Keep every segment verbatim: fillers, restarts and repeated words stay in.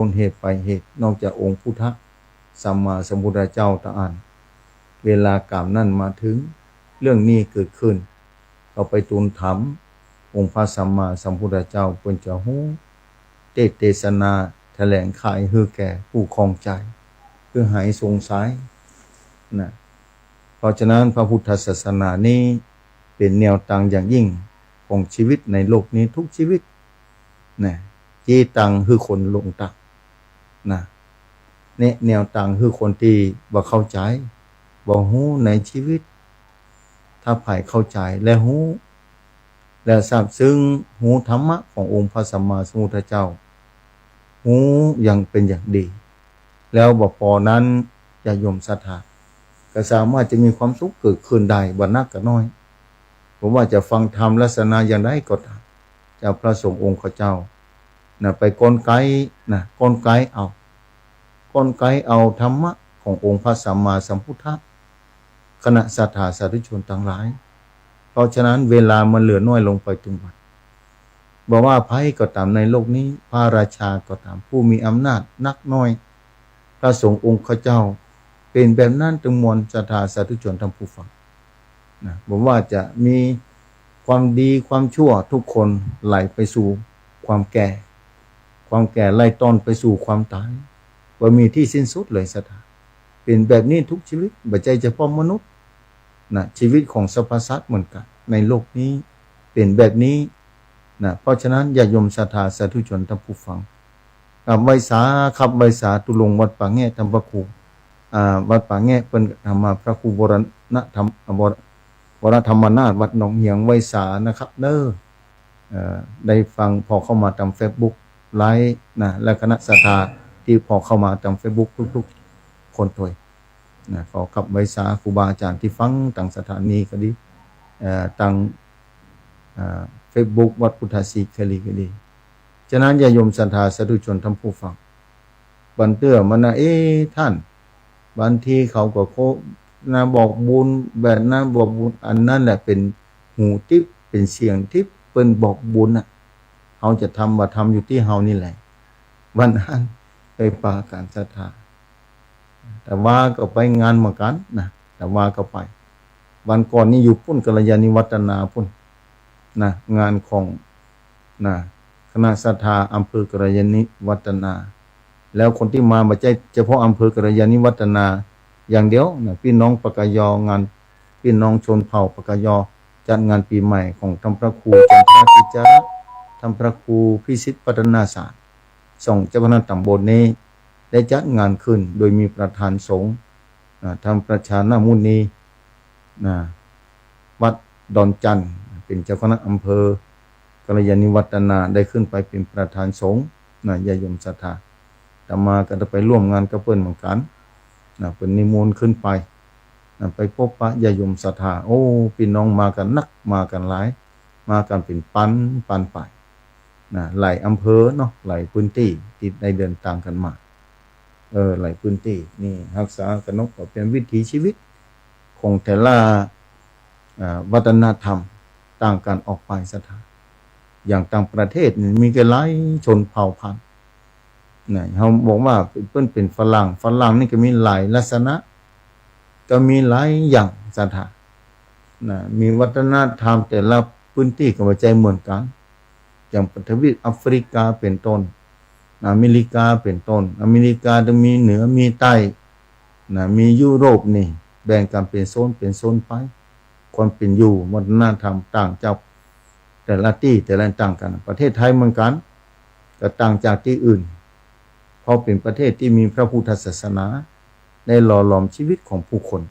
ต้นเหตุปลายเหตุ นอกจากองค์พุทธสัมมาสัมพุทธเจ้าตะอั้น เวลาก๋ามนั้นมาเถิง เรื่องนี้เกิดขึ้น ก็ไปทูลถามองค์พระสัมมาสัมพุทธเจ้า เปิ้นจะฮู้เตสน์เตสนา แถลงไขหื้อแก่ผู้ข้องใจ๋ หื้อหายสงสัยนะ เพราะฉะนั้นพระพุทธศาสนานี้เป๋นแนวตางอย่างยิ่งของชีวิตในโลกนี้ทุกชีวิตนะ เยียะตางหื้อคนลงตักนะ แนะแนวตางหื้อคนตี้บ่เข้าใจ๋ บ่ฮู้ในชีวิต ถ้าใผเข้าใจ๋และฮู้ และซาบซึ้งฮู้ธรรมะขององค์พระสัมมาสัมพุทธเจ้า ฮู้อย่างเป๋นอย่างดี แล้วบ่ปอนั้น ญาติโยมศรัทธา ก็สามารถจะมีความสุขเกิดขึ้นได้ บ่นักก็น้อย บ่ว่าจะฟังธรรมลักษณะอย่างใดก็ต๋าม จากพระสงฆ์องค์ข้าเจ้านะ ไปก้อนไก๊นะ ก้อนไก๊เอา ก้อนไก๊เอาธรรมะขององค์พระสัมมาสัมพุทธะ คณะศรัทธาสาธุชนตังหลาย เพราะฉะนั้นเวลามันเหลือน้อยลงไปตึงวัน บ่ว่าใผก็ต๋ามในโลกนี้ พระราชาก็ต๋าม ผู้มีอำนาจนักน้อย พระสงฆ์องค์ข้าเจ้า เป๋นแบบนั้นตึงมวลศรัทธาสาธุชนท่านผู้ฟังนะ บ่ว่าจะมีความดีความชั่ว ทุกคนไหลไปสู่ความแก่ ความแก่ไล่ต้อนไปสู่ความต๋าย บ่มีตี้สิ้นสุดเลยศรัทธา เป๋นแบบนี้ทุกชีวิต บ่ใจ้เฉพาะมนุษย์นะ ชีวิตของสรรพสัตว์เหมือนกั๋น ในโลกนี้เป๋นแบบนี้นะ เพราะฉะนั้นญาติโยมศรัทธาสาธุชนท่านผู้ฟัง ครับ ไหว้สา ครับ ไหว้สาธุลงค์วัดป่าแงะ ท่านพระครู อ่า วัดป่าแงะเปิ้นธรรมา พระครูวรณธรรม วร วรธรรมนาถ วัดหนองเหียง ไหว้สานะครับเน้อ เอ่อ ได้ฟังผ่อเข้ามาต๋ามเฟซบุ๊กไลฟ์นะ และคณะศรัทธาตี้ผ่อเข้ามาต๋ามเฟซบุ๊กทุกๆ คนตวยนะ ขอครับไหว้สาครูบาอาจ๋ารย์ตี้ฟังตางสถานีก็ดี เอ่อ ตาง เอ่อ เฟซบุ๊กวัดพุทธศรีคีรีก็ดี ฉะนั้นญาติโยมศรัทธาสาธุชนท่านผู้ฟัง บางเตื้อมันนะ เอ๊ะ ท่าน บางทีเขาก็โฆษณาบอกบุญแบบนั้นบอกบุญ อันนั้นแหละเป๋นหูทิพย์ เป๋นเสียงทิพย์ เปิ้นบอกบุญน่ะ เฮาจะทำบ่ทำอยู่ตี้เฮานี่แหละ วันนั้นไปปากั๋นศรัทธา แต่ว่าก็ไปงานเหมือนกั๋นนะ แต่ว่าก็ไป วันก่อนนี้อยู่ปุ้น กัลยาณิวัฒนาปุ้นนะ งานของ นะ คณะศรัทธาอำเภอกัลยาณิวัฒนา แล้วคนตี้มาบ่ใจ้เฉพาะอำเภอกัลยาณิวัฒนาอย่างเดียวนะ ปี้น้องปากกยอ งานปี้น้องชนเผ่าปากกยอ จัดงานปี๋ใหม่ของท่านพระครูจันทรกิจจาระ ท่านพระครูพิสิทธิ์พัฒนาสาร สองเจ้าคณะต๋ำบลนี้ ได้จัดงานขึ้นโดยมีประธานสงฆ์ นะ ท่านประชานามุนี นะ วัดดอนจันทน์ เป๋นเจ้าคณะอำเภอกัลยาณิวัฒนา ได้ขึ้นไปเป๋นประธานสงฆ์นะ ญาติโยมศรัทธา อาตมาก็ได้ไปร่วมงานกับเปิ้นเหมือนกั๋นนะ เปิ้นนิมนต์ขึ้นไปนะ ไปพบปะญาติโยมศรัทธา โอ้ ปี้น้องมากั๋นนัก มากั๋นหลาย มากั๋นเป๋นปัน ปันไปนะ หลายอำเภอเนาะ หลายพื้นตี้ตี้ได้เดินตางกั๋นมา เออ หลายพื้นตี้นี่ฮักษากั๋นเนาะ ก็เป๋นวิถีชีวิตของแต่ละ อ่า วัฒนธรรมต่างกั๋นออกไปศรัทธา อย่างต่างประเทศนี่มีกั๋นหลายชนเผ่าพันธุ์นะ เฮาบอกว่าเปิ้นเป๋นฝรั่ง ฝรั่งนี่ก็มีหลายลักษณะ ก็มีหลายอย่างศรัทธานะ มีวัฒนธรรมแต่ละพื้นตี้ก็บ่ใจ้เหมือนกั๋น อย่างทวีปแอฟริกาเป๋นต้น อเมริกาเป๋นต้น อเมริกาจะมีเหนือมีใต้นะ มียุโรปนี่ แบ่งกั๋นเป๋นโซน เป๋นโซนไป ความเป๋นอยู่ วัฒนธรรมต่างจากแต่ละตี้ แต่ละต่างกั๋น ประเทศไทยเหมือนกั๋น ก็ต่างจากตี้อื่น เพราะเป๋นประเทศตี้มีพระพุทธศาสนา ได้หล่อหลอมชีวิตของผู้คน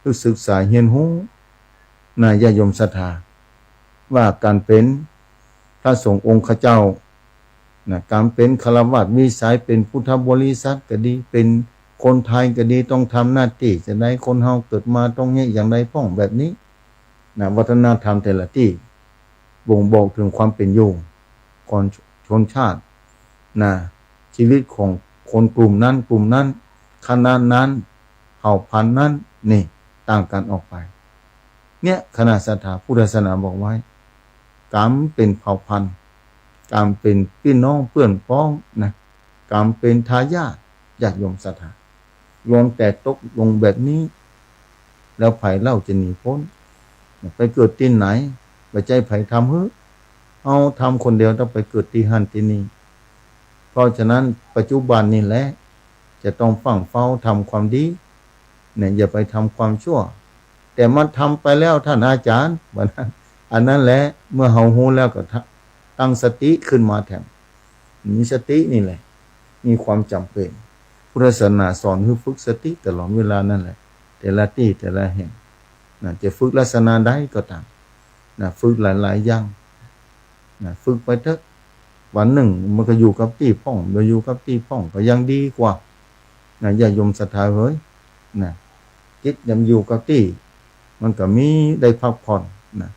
รู้ศึกษาเฮียนฮู้นะ ญาติโยมศรัทธา ว่าก๋านเป๋นพระสงฆ์องค์ข้าเจ้านะ ก๋านเป๋นฆราวาสวิสัย เป๋นพุทธบริษัทก็ดี เป๋นคนไทยก็ดี ต้องทำหน้าตี้จะใด คนเฮาเกิดมาต้องเยียะอย่างใดพ่องแบบนี้นะ วัฒนธรรมแต่ละตี้บ่งบอกเถิงความเป๋นอยู่ของชนชาตินะ ชีวิตของคนกลุ่มนั้น กลุ่มนั้น คณะนั้น เผ่าพันธุ์นั้น นี่ ต่างกั๋นออกไป เนี่ย คณะศรัทธาพุทธศาสนาบอกไว้ ก๋านเป๋นเผ่าพันธุ์ ก๋านเป๋นปี้น้องเปื้อนป๊องนะ ก๋รรมเป๋นทายาท ญาติโยมศรัทธา ล้วนแต่ตกลงแบบนี้ แล้วใผเล่าจะหนีป๊น ไปเกิดตี้ไหน บ่ใจ้ใผทำหื้อ เฮาทำคนเดียวต้องไปเกิดตี้หั้นตี้นี่ เพราะฉะนั้นปัจจุบันนี่แหละ จะต้องฟั่งเฝ้าทำความดี เนี่ย อย่าไปทำความชั่ว แต่มาทำไปแล้วท่านอาจารย์ ว่านั้น อันนั้นแหละ เมื่อเฮาฮู้แล้วก็ทะ- ตั้งสติขึ้นมาแถม มีสตินี่แหละ มีความจ๋ำเป๋น พุทธศาสนาสอนหื้อฝึกสติตลอดเวลานั่นแหละ แต่ละตี้แต่ละแห่ง นะ จะฝึกลักษณะใดก็ต๋าม นะ ฝึกหลายๆ อย่าง นะ ฝึกไปเต๊อะ วันนึ่งมันก็อยู่กับตี้พ่อง บ่อยู่กับตี้พ่องก็ยังดีกว่า นะ ญาติโยมศรัทธาเหย นะ จิตยังอยู่กับตี้ มันก็มีได้พักผ่อน นะ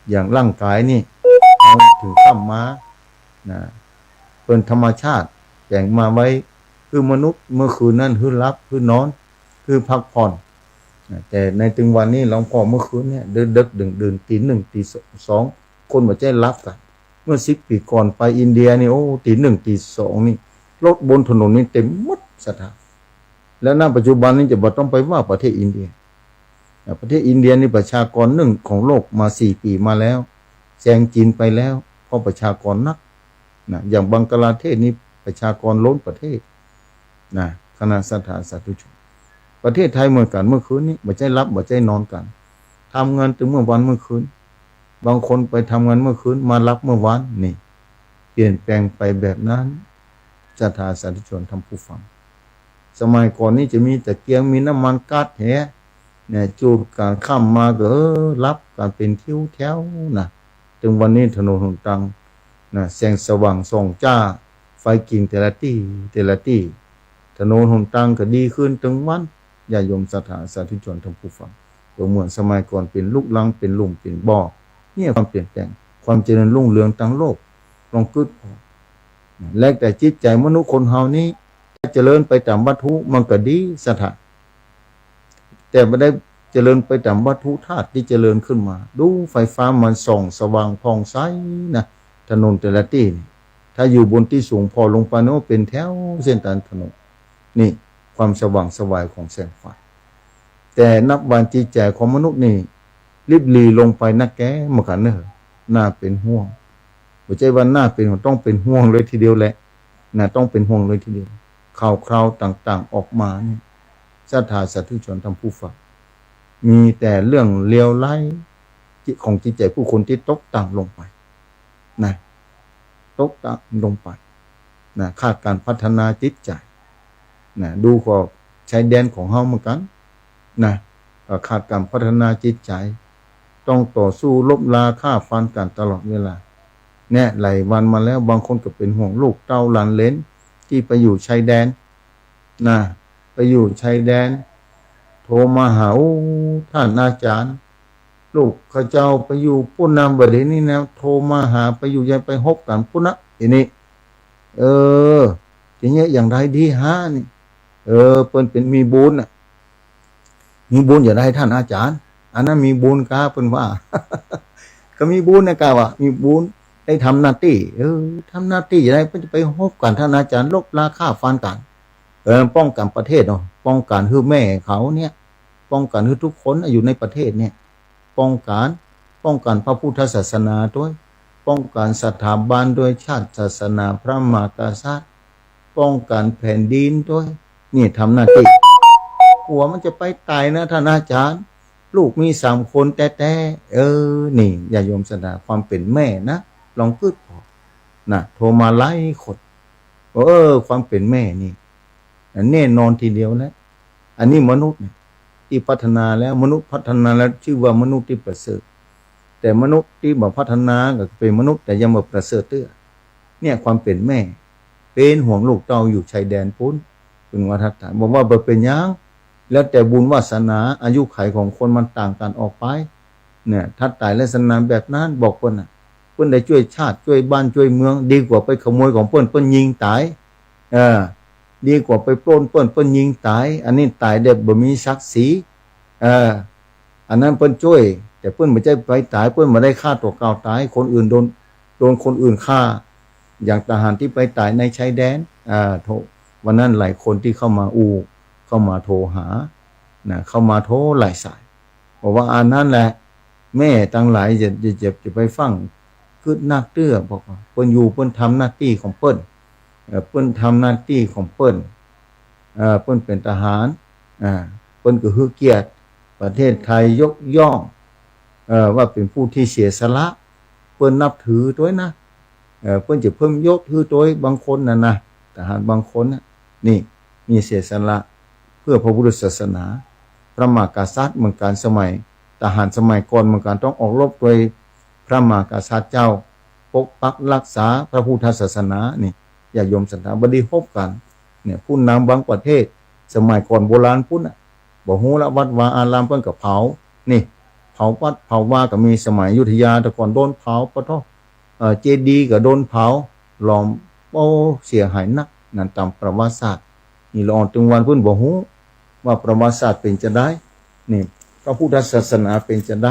อย่างร่างก๋ายนี่ เฮาเถิงค่ำมา นะ เปิ้นธรรมชาติแต่งมาไว้หื้อมนุษย์ เมื่อคืนนั้นหื้อหลับ หื้อนอน หื้อพักผ่อน นะ แต่ในตึงวันนี้หลวงพ่อเมื่อคืนเนี่ย ดึกๆ ดื่นๆ ตีหนึ่ง ตีสอง คนบ่ใจ้หลับกั๋น เมื่อสิบปี๋ก่อนไปอินเดียนี่ โอ้ ตีหนึ่ง ตีสอง นี่ รถบนถนนนี่เต๋มหมดศรัทธา แล้ว ณ ปัจจุบันนี้จะบ่ต้องไปว่าประเทศอินเดีย นะ ประเทศอินเดียนี่ประชากรนึ่งของโลกมาสี่ปี๋มาแล้ว แซงจีนไปแล้ว เพราะประชากรนัก นะ อย่างบังคลาเทศนี่ประชากรล้นประเทศ นะ คณะศรัทธาสาธุชน ประเทศไทยเหมือนกั๋น เมื่อคืนนี้บ่ใจ้หลับบ่ใจ้นอนกั๋น ทำงานตึงเมื่อวันเมื่อคืน บางคนไปทำงานเมื่อคืน มาหลับเมื่อวาน นี่ เปลี่ยนแปลงไปแบบนั้น ศรัทธาสาธุชนท่านผู้ฟัง สมัยก่อนนี่จะมีตะเกียง มีน้ำมันก๊าซแห เนี่ย จูดก๋างค่ำมาก็ เออ หลับกั๋นเป๋นทิวแถว นะ ตึงวันนี้ถนนหนตาง นะ แสงสว่างส่องจ้า ไฟกิ๋งแต่ละตี้ แต่ละตี้ ถนนหนตางก็ดีขึ้นตึงวัน ญาติโยมศรัทธาสาธุชนท่านผู้ฟัง ก็เหมือนสมัยก่อนเป๋นลุกรัง เป๋นหลุม เป๋นบ่อ เนี่ย ความเปลี่ยนแปลง ความเจริญรุ่งเรืองตางโลก ลองกึ๊ดผ่อ แล้วแต่จิตใจ๋มนุษย์คนเฮานี้ ถ้าเจริญไปต๋ามวัตถุมันก็ดีศรัทธา แต่บ่ได้เจริญไปต๋ามวัตถุธาตุตี้เจริญขึ้นมา ดูไฟฟ้ามันส่องสว่างผ่องใสนะ ถนนแต่ละตี้นี่ ถ้าอยู่บนตี้สูงผ่อลงไปนี่ โอ้ เป๋นแถวเส้นตางถนน นี่ ความสว่างไสวของแสงไฟ แต่นับวันจิตใจ๋ของมนุษย์นี่ ริบหรี่ลงไปนักแก่เหมือนกั๋นเน่อ น่าเป๋นห่วง บ่ใจ้ว่าน่าเป๋นห่วง ต้องเป๋นห่วงเลยทีเดียวแหละ นะ ต้องเป๋นห่วงเลยทีเดียว ข่าวคราวต่างๆ ออกมาเนี่ย ศรัทธาสาธุชนท่านผู้ฟัง มีแต่เรื่องเลวร้าย จิต ของจิตใจ๋ผู้คนตี้ตกต่ำลงไป นะ ตกต่ำลงไป นะ ขาดก๋านพัฒนาจิตใจ๋ นะ ดูขอบชายแดนของเฮาเหมือนกั๋น นะ ก็ขาดก๋านพัฒนาจิตใจ๋ ต้องต่อสู้รบราฆ่าฟันกั๋นตลอดเวลา เนี่ย หลายวันมาแล้ว บางคนก็เป๋นห่วงลูกเต้าหลานเหลนตี้ไปอยู่ชายแดน นะ ไปอยู่ชายแดน โทรมาหา โอ้ ท่านอาจารย์ ลูกข้าเจ้าไปอยู่ปู๊นนะ บ่าเดี่ยวนี้นะ โทรมาหา ไปอยู่ ยังไปฮบกั๋นปู๊นนะ ทีนี้ เออ ทีนี้อย่างใดดีฮะนี่ เออ เปิ้นเป๋นมีบุญน่ะ มีบุญอย่างใดท่านอาจารย์ อันนั้นมีบุญกา เปิ้นว่า ก็มีบุญนะกาว่า มีบุญได้ทำหน้าตี้ เออ ทำหน้าตี้อย่างใด เปิ้นจะไปฮบกั๋นท่านอาจารย์ รบราฆ่าฟันกั๋น เออ ป้องกั๋นประเทศเนาะ ป้องกั๋นหื้อแม่เขาเนี่ย ป้องกั๋นหื้อทุกคนอยู่ในประเทศเนี่ย ป้องกั๋น ป้องกั๋นพระพุทธศาสนาตวย ป้องกั๋นสถาบันตวย ชาติ ศาสนา พระมหากษัตริย์ ป้องกั๋นแผ่นดินตวย นี่ทำหน้าตี้ กั๋วมันจะไปต๋ายนะท่านอาจารย์ ลูกมีสามคนแต๊ๆ เออ นี่ ญาติโยมศรัทธา ความเป๋นแม่นะ ลองกึ๊ดผ่อ นะ โทรมาหลายคน เออ ความเป๋นแม่นี่ แน่นอนทีเดียวแหละ อันนี้มนุษย์เนี่ย ตี้พัฒนาแล้ว มนุษย์พัฒนาแล้ว จื้อว่ามนุษย์ตี้ประเสริฐ แต่มนุษย์ตี้บ่พัฒนาก็เป๋นมนุษย์ แต่ยังบ่ประเสริฐเตื้อ เนี่ย ความเป๋นแม่ เป๋นห่วงลูกเต้าอยู่ชายแดนปู๊น เปิ้นว่าถ้าต๋าย บอกว่าบ่เป๋นหยัง แล้วแต่บุญวาสนา อายุขัยของคนมันต่างกั๋นออกไป เนี่ย ถ้าต๋ายลักษณะแบบนั้น บอกเปิ้นน่ะ เปิ้นได้จ้วยชาติ จ้วยบ้าน จ้วยเมือง ดีกว่าไปขโมยของเปิ้น เปิ้นยิงต๋าย เออ ดีกว่าไปปล้นเปิ้น เปิ้นยิงต๋าย อันนี้ต๋ายแบบบ่มีศักดิ์ศรี เออ อันนั้นเปิ้นจ้วย แต่เปิ้นบ่ใจ้ไปต๋าย เปิ้นบ่ได้ฆ่าตั๋วเก่าต๋าย คนอื่นโดน โดนคนอื่นฆ่า อย่างทหารตี้ไปต๋ายในชายแดน อ่า โทร วันนั้นหลายคนตี้เข้ามาอู้ เข้ามาโทรหา นะ เข้ามาโทรหลายสาย บอกว่า อันนั้นแหละ แม่ตังหลาย อย่า อย่า อย่า อย่าไปฟั่งกึ๊ดนักเตื้อ บอกว่า เปิ้นอยู่เปิ้นทำหน้าตี้ของเปิ้น เอ่อ เปิ้นทำหน้าตี้ของเปิ้น เอ่อ เปิ้นเป๋นทหาร อ่า เปิ้นก็หื้อเกียรติ ประเทศไทยยกย่อง เอ่อ ว่าเป๋นผู้ตี้เสียสละ เปิ้นนับถือตวยนะ เอ่อ เปิ้นจะเพิ่มยศหื้อตวย บางคนน่ะนะ ทหารบางคนน่ะ นี่ มีเสียสละเพื่อพระพุทธศาสนา พระมหากษัตริย์เหมือนกั๋น สมัยทหารสมัยก่อนเหมือนกั๋น ต้องออกรบตวยพระมหากษัตริย์เจ้า ปกปักรักษาพระพุทธศาสนา นี่ ญาติโยมศรัทธา บ่ดีพบกั๋น เนี่ย ผู้นำบางประเทศ สมัยก่อนโบราณปู๊นน่ะ บ่ฮู้ละ วัดวาอารามเปิ้นก็เผา นี่ เผาวัดเผาวาก็มี สมัยอยุธยาแต่ก่อนโดนเผา ปะท้อ เอ่อ เจดีย์ก็โดนเผา หลอม โอ้ เสียหายนัก นั่นต๋ามประวัติศาสตร์ นี่ละอ่อนตึงวันเปิ้นบ่ฮู้ว่าประวัติศาสตร์เป๋นจาใด นี่ พระพุทธศาสนาเป๋นจาใด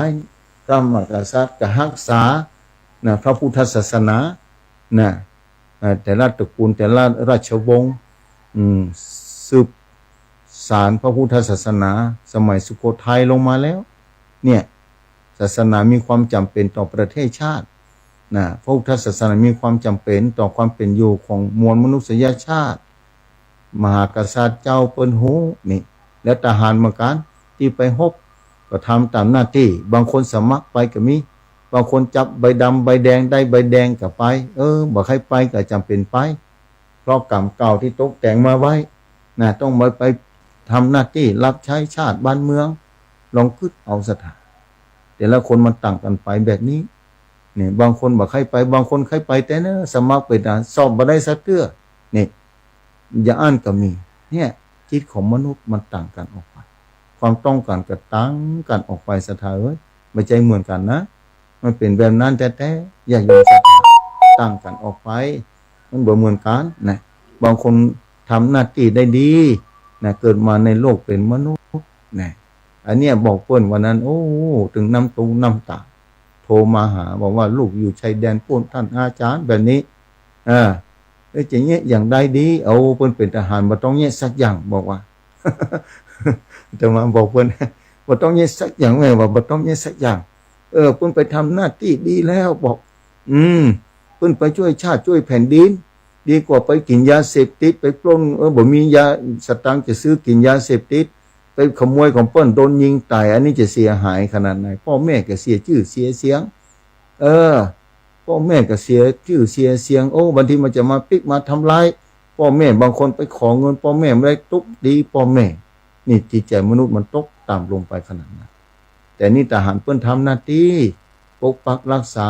พระมหากษัตริย์ก็ฮักษา นะ พระพุทธศาสนา นะ เอ่อ แต่ละตระกูล แต่ละราชวงศ์ อืม สืบสานพระพุทธศาสนา สมัยสุโขทัยลงมาแล้ว เนี่ย ศาสนามีความจ๋ำเป๋นต่อประเทศชาติ นะ พระพุทธศาสนามีความจ๋ำเป๋นต่อความเป๋นอยู่ของมวลมนุษยชาติ มหากษัตริย์เจ้าเปิ้นฮู้ นี่ แล้วทหารเหมือนกั๋น ตี้ไปรบก็ทำต๋ามหน้าตี้ บางคนสมัครไปก็มี บางคนจับใบดำใบแดง ได้ใบแดงก็ไป เออ บ่ใค่ไปก็จ๋ำเป๋นไป เพราะกรรมเก่าตี้ตกแต่งมาไว้ นะ ต้องมาไปทำหน้าตี้รับใช้ชาติบ้านเมือง ลองกึ๊ดเอาศรัทธา แต่ละคนมันต่างกั๋นไปแบบนี้ นี่ บางคนบ่ใค่ไป บางคนใค่ไปแต๊เน่อ สมัครเป๋นทหาร สอบบ่ได้สักเตื้อ นี่ อย่างอั้นก็มี เนี่ย จิตของมนุษย์มันต่างกั๋นออกไป ความต้องก๋านก็ต่างกั๋นออกไป ศรัทธาเอ๋ย บ่ใจ้เหมือนกั๋นนะ มันเป๋นแบบนั้นแต๊ๆ ญาติโยมศรัทธา ต่างกั๋นออกไป มันบ่เหมือนกั๋นนะ บางคนทำหน้าตี้ได้ดีนะ เกิดมาในโลกเป๋นมนุษย์นะ อันเนี้ยบอกเปิ้นวันนั้น โอ้ ตึงน้ำตุ๊กน้ำต๋า โทรมาหา บอกว่าลูกอยู่ชายแดนปู๊น ต้านอาจ๋ารย์แบบนี้ อ่า เอ้ย จะเยียะอย่างใดดี เอา เปิ้นเป๋นทหาร บ่ต้องเยียะสักอย่าง บอกว่า อาตมาบอกเปิ้น บ่ต้องเยียะสักอย่าง แม่ว่า บ่ต้องเยียะสักอย่าง เออ เปิ้นไปทำหน้าตี้ดีแล้ว บอก อืม เปิ้นไปจ้วยชาติจ้วยแผ่นดิน ดีกว่าไปกิ๋นยาเสพติด ไปปล้น เออ บ่มียาสตางค์จะซื้อกิ๋นยาเสพติด ไปขโมยของเปิ้น โดนยิงต๋าย อันนี้จะเสียหายขนาดไหน ป้อแม่ก็เสียจื้อเสียเสียง เออ ป้อแม่ก็เสียจื้อเสียเสียง โอ้ บางทีมันจะมาปิ๊กมาทำร้ายป้อแม่ บางคนไปขอเงินป้อแม่ บ่ได้ ตุ๊บตีป้อแม่ นี่จิตใจ๋มนุษย์มันตกต่ำลงไปขนาดนั้น แต่นี่ทหารเปิ้นทำหน้าตี้ปกปักรักษา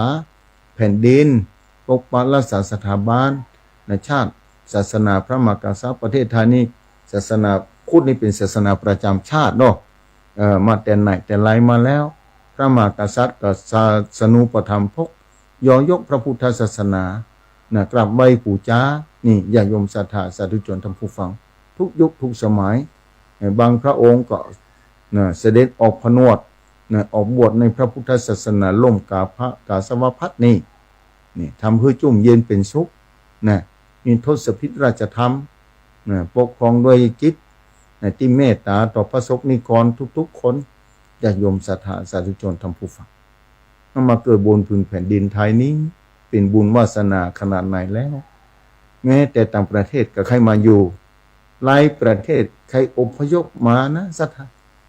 แผ่นดิน ปกปักรักษาสถาบันนะ ชาติ ศาสนาพระมหากษัตริย์ ประเทศไทยนี่ ศาสนาพุทธนี่เป๋นศาสนาประจ๋ำชาติเนาะ เอ่อ มาแต่ไหนแต่ไรมาแล้ว พระมหากษัตริย์ก็สาสนูปถัมภก ยอยกพระพุทธศาสนา นะ กราบไหว้ปู๋จา นี่ ญาติโยมศรัทธาสาธุชนท่านผู้ฟัง ทุกยุคทุกสมัย เอ่อ บางพระองค์ก็ นะ เสด็จออกผนวด นะ ออกบวชในพระพุทธศาสนา ล่มกาพะ กาสาวพัสต์นี่ นี่ ทำหื้อจุ่มเย็นเป๋นสุข นะ มีทศพิธราชธรรม นะ ปกครองด้วยจิต นะ ตี้เมตต๋าต่อพระสงฆ์นิกรทุกๆ คน ญาติโยมศรัทธาสาธุชนท่านผู้ฟัง เอามาเกิดบนผืนแผ่นดินไทยนี้ เป๋นบุญวาสนาขนาดไหนแล้ว แม้แต่ต่างประเทศก็ใค่มาอยู่ หลายประเทศใค่อพยพมานะ ศรัทธา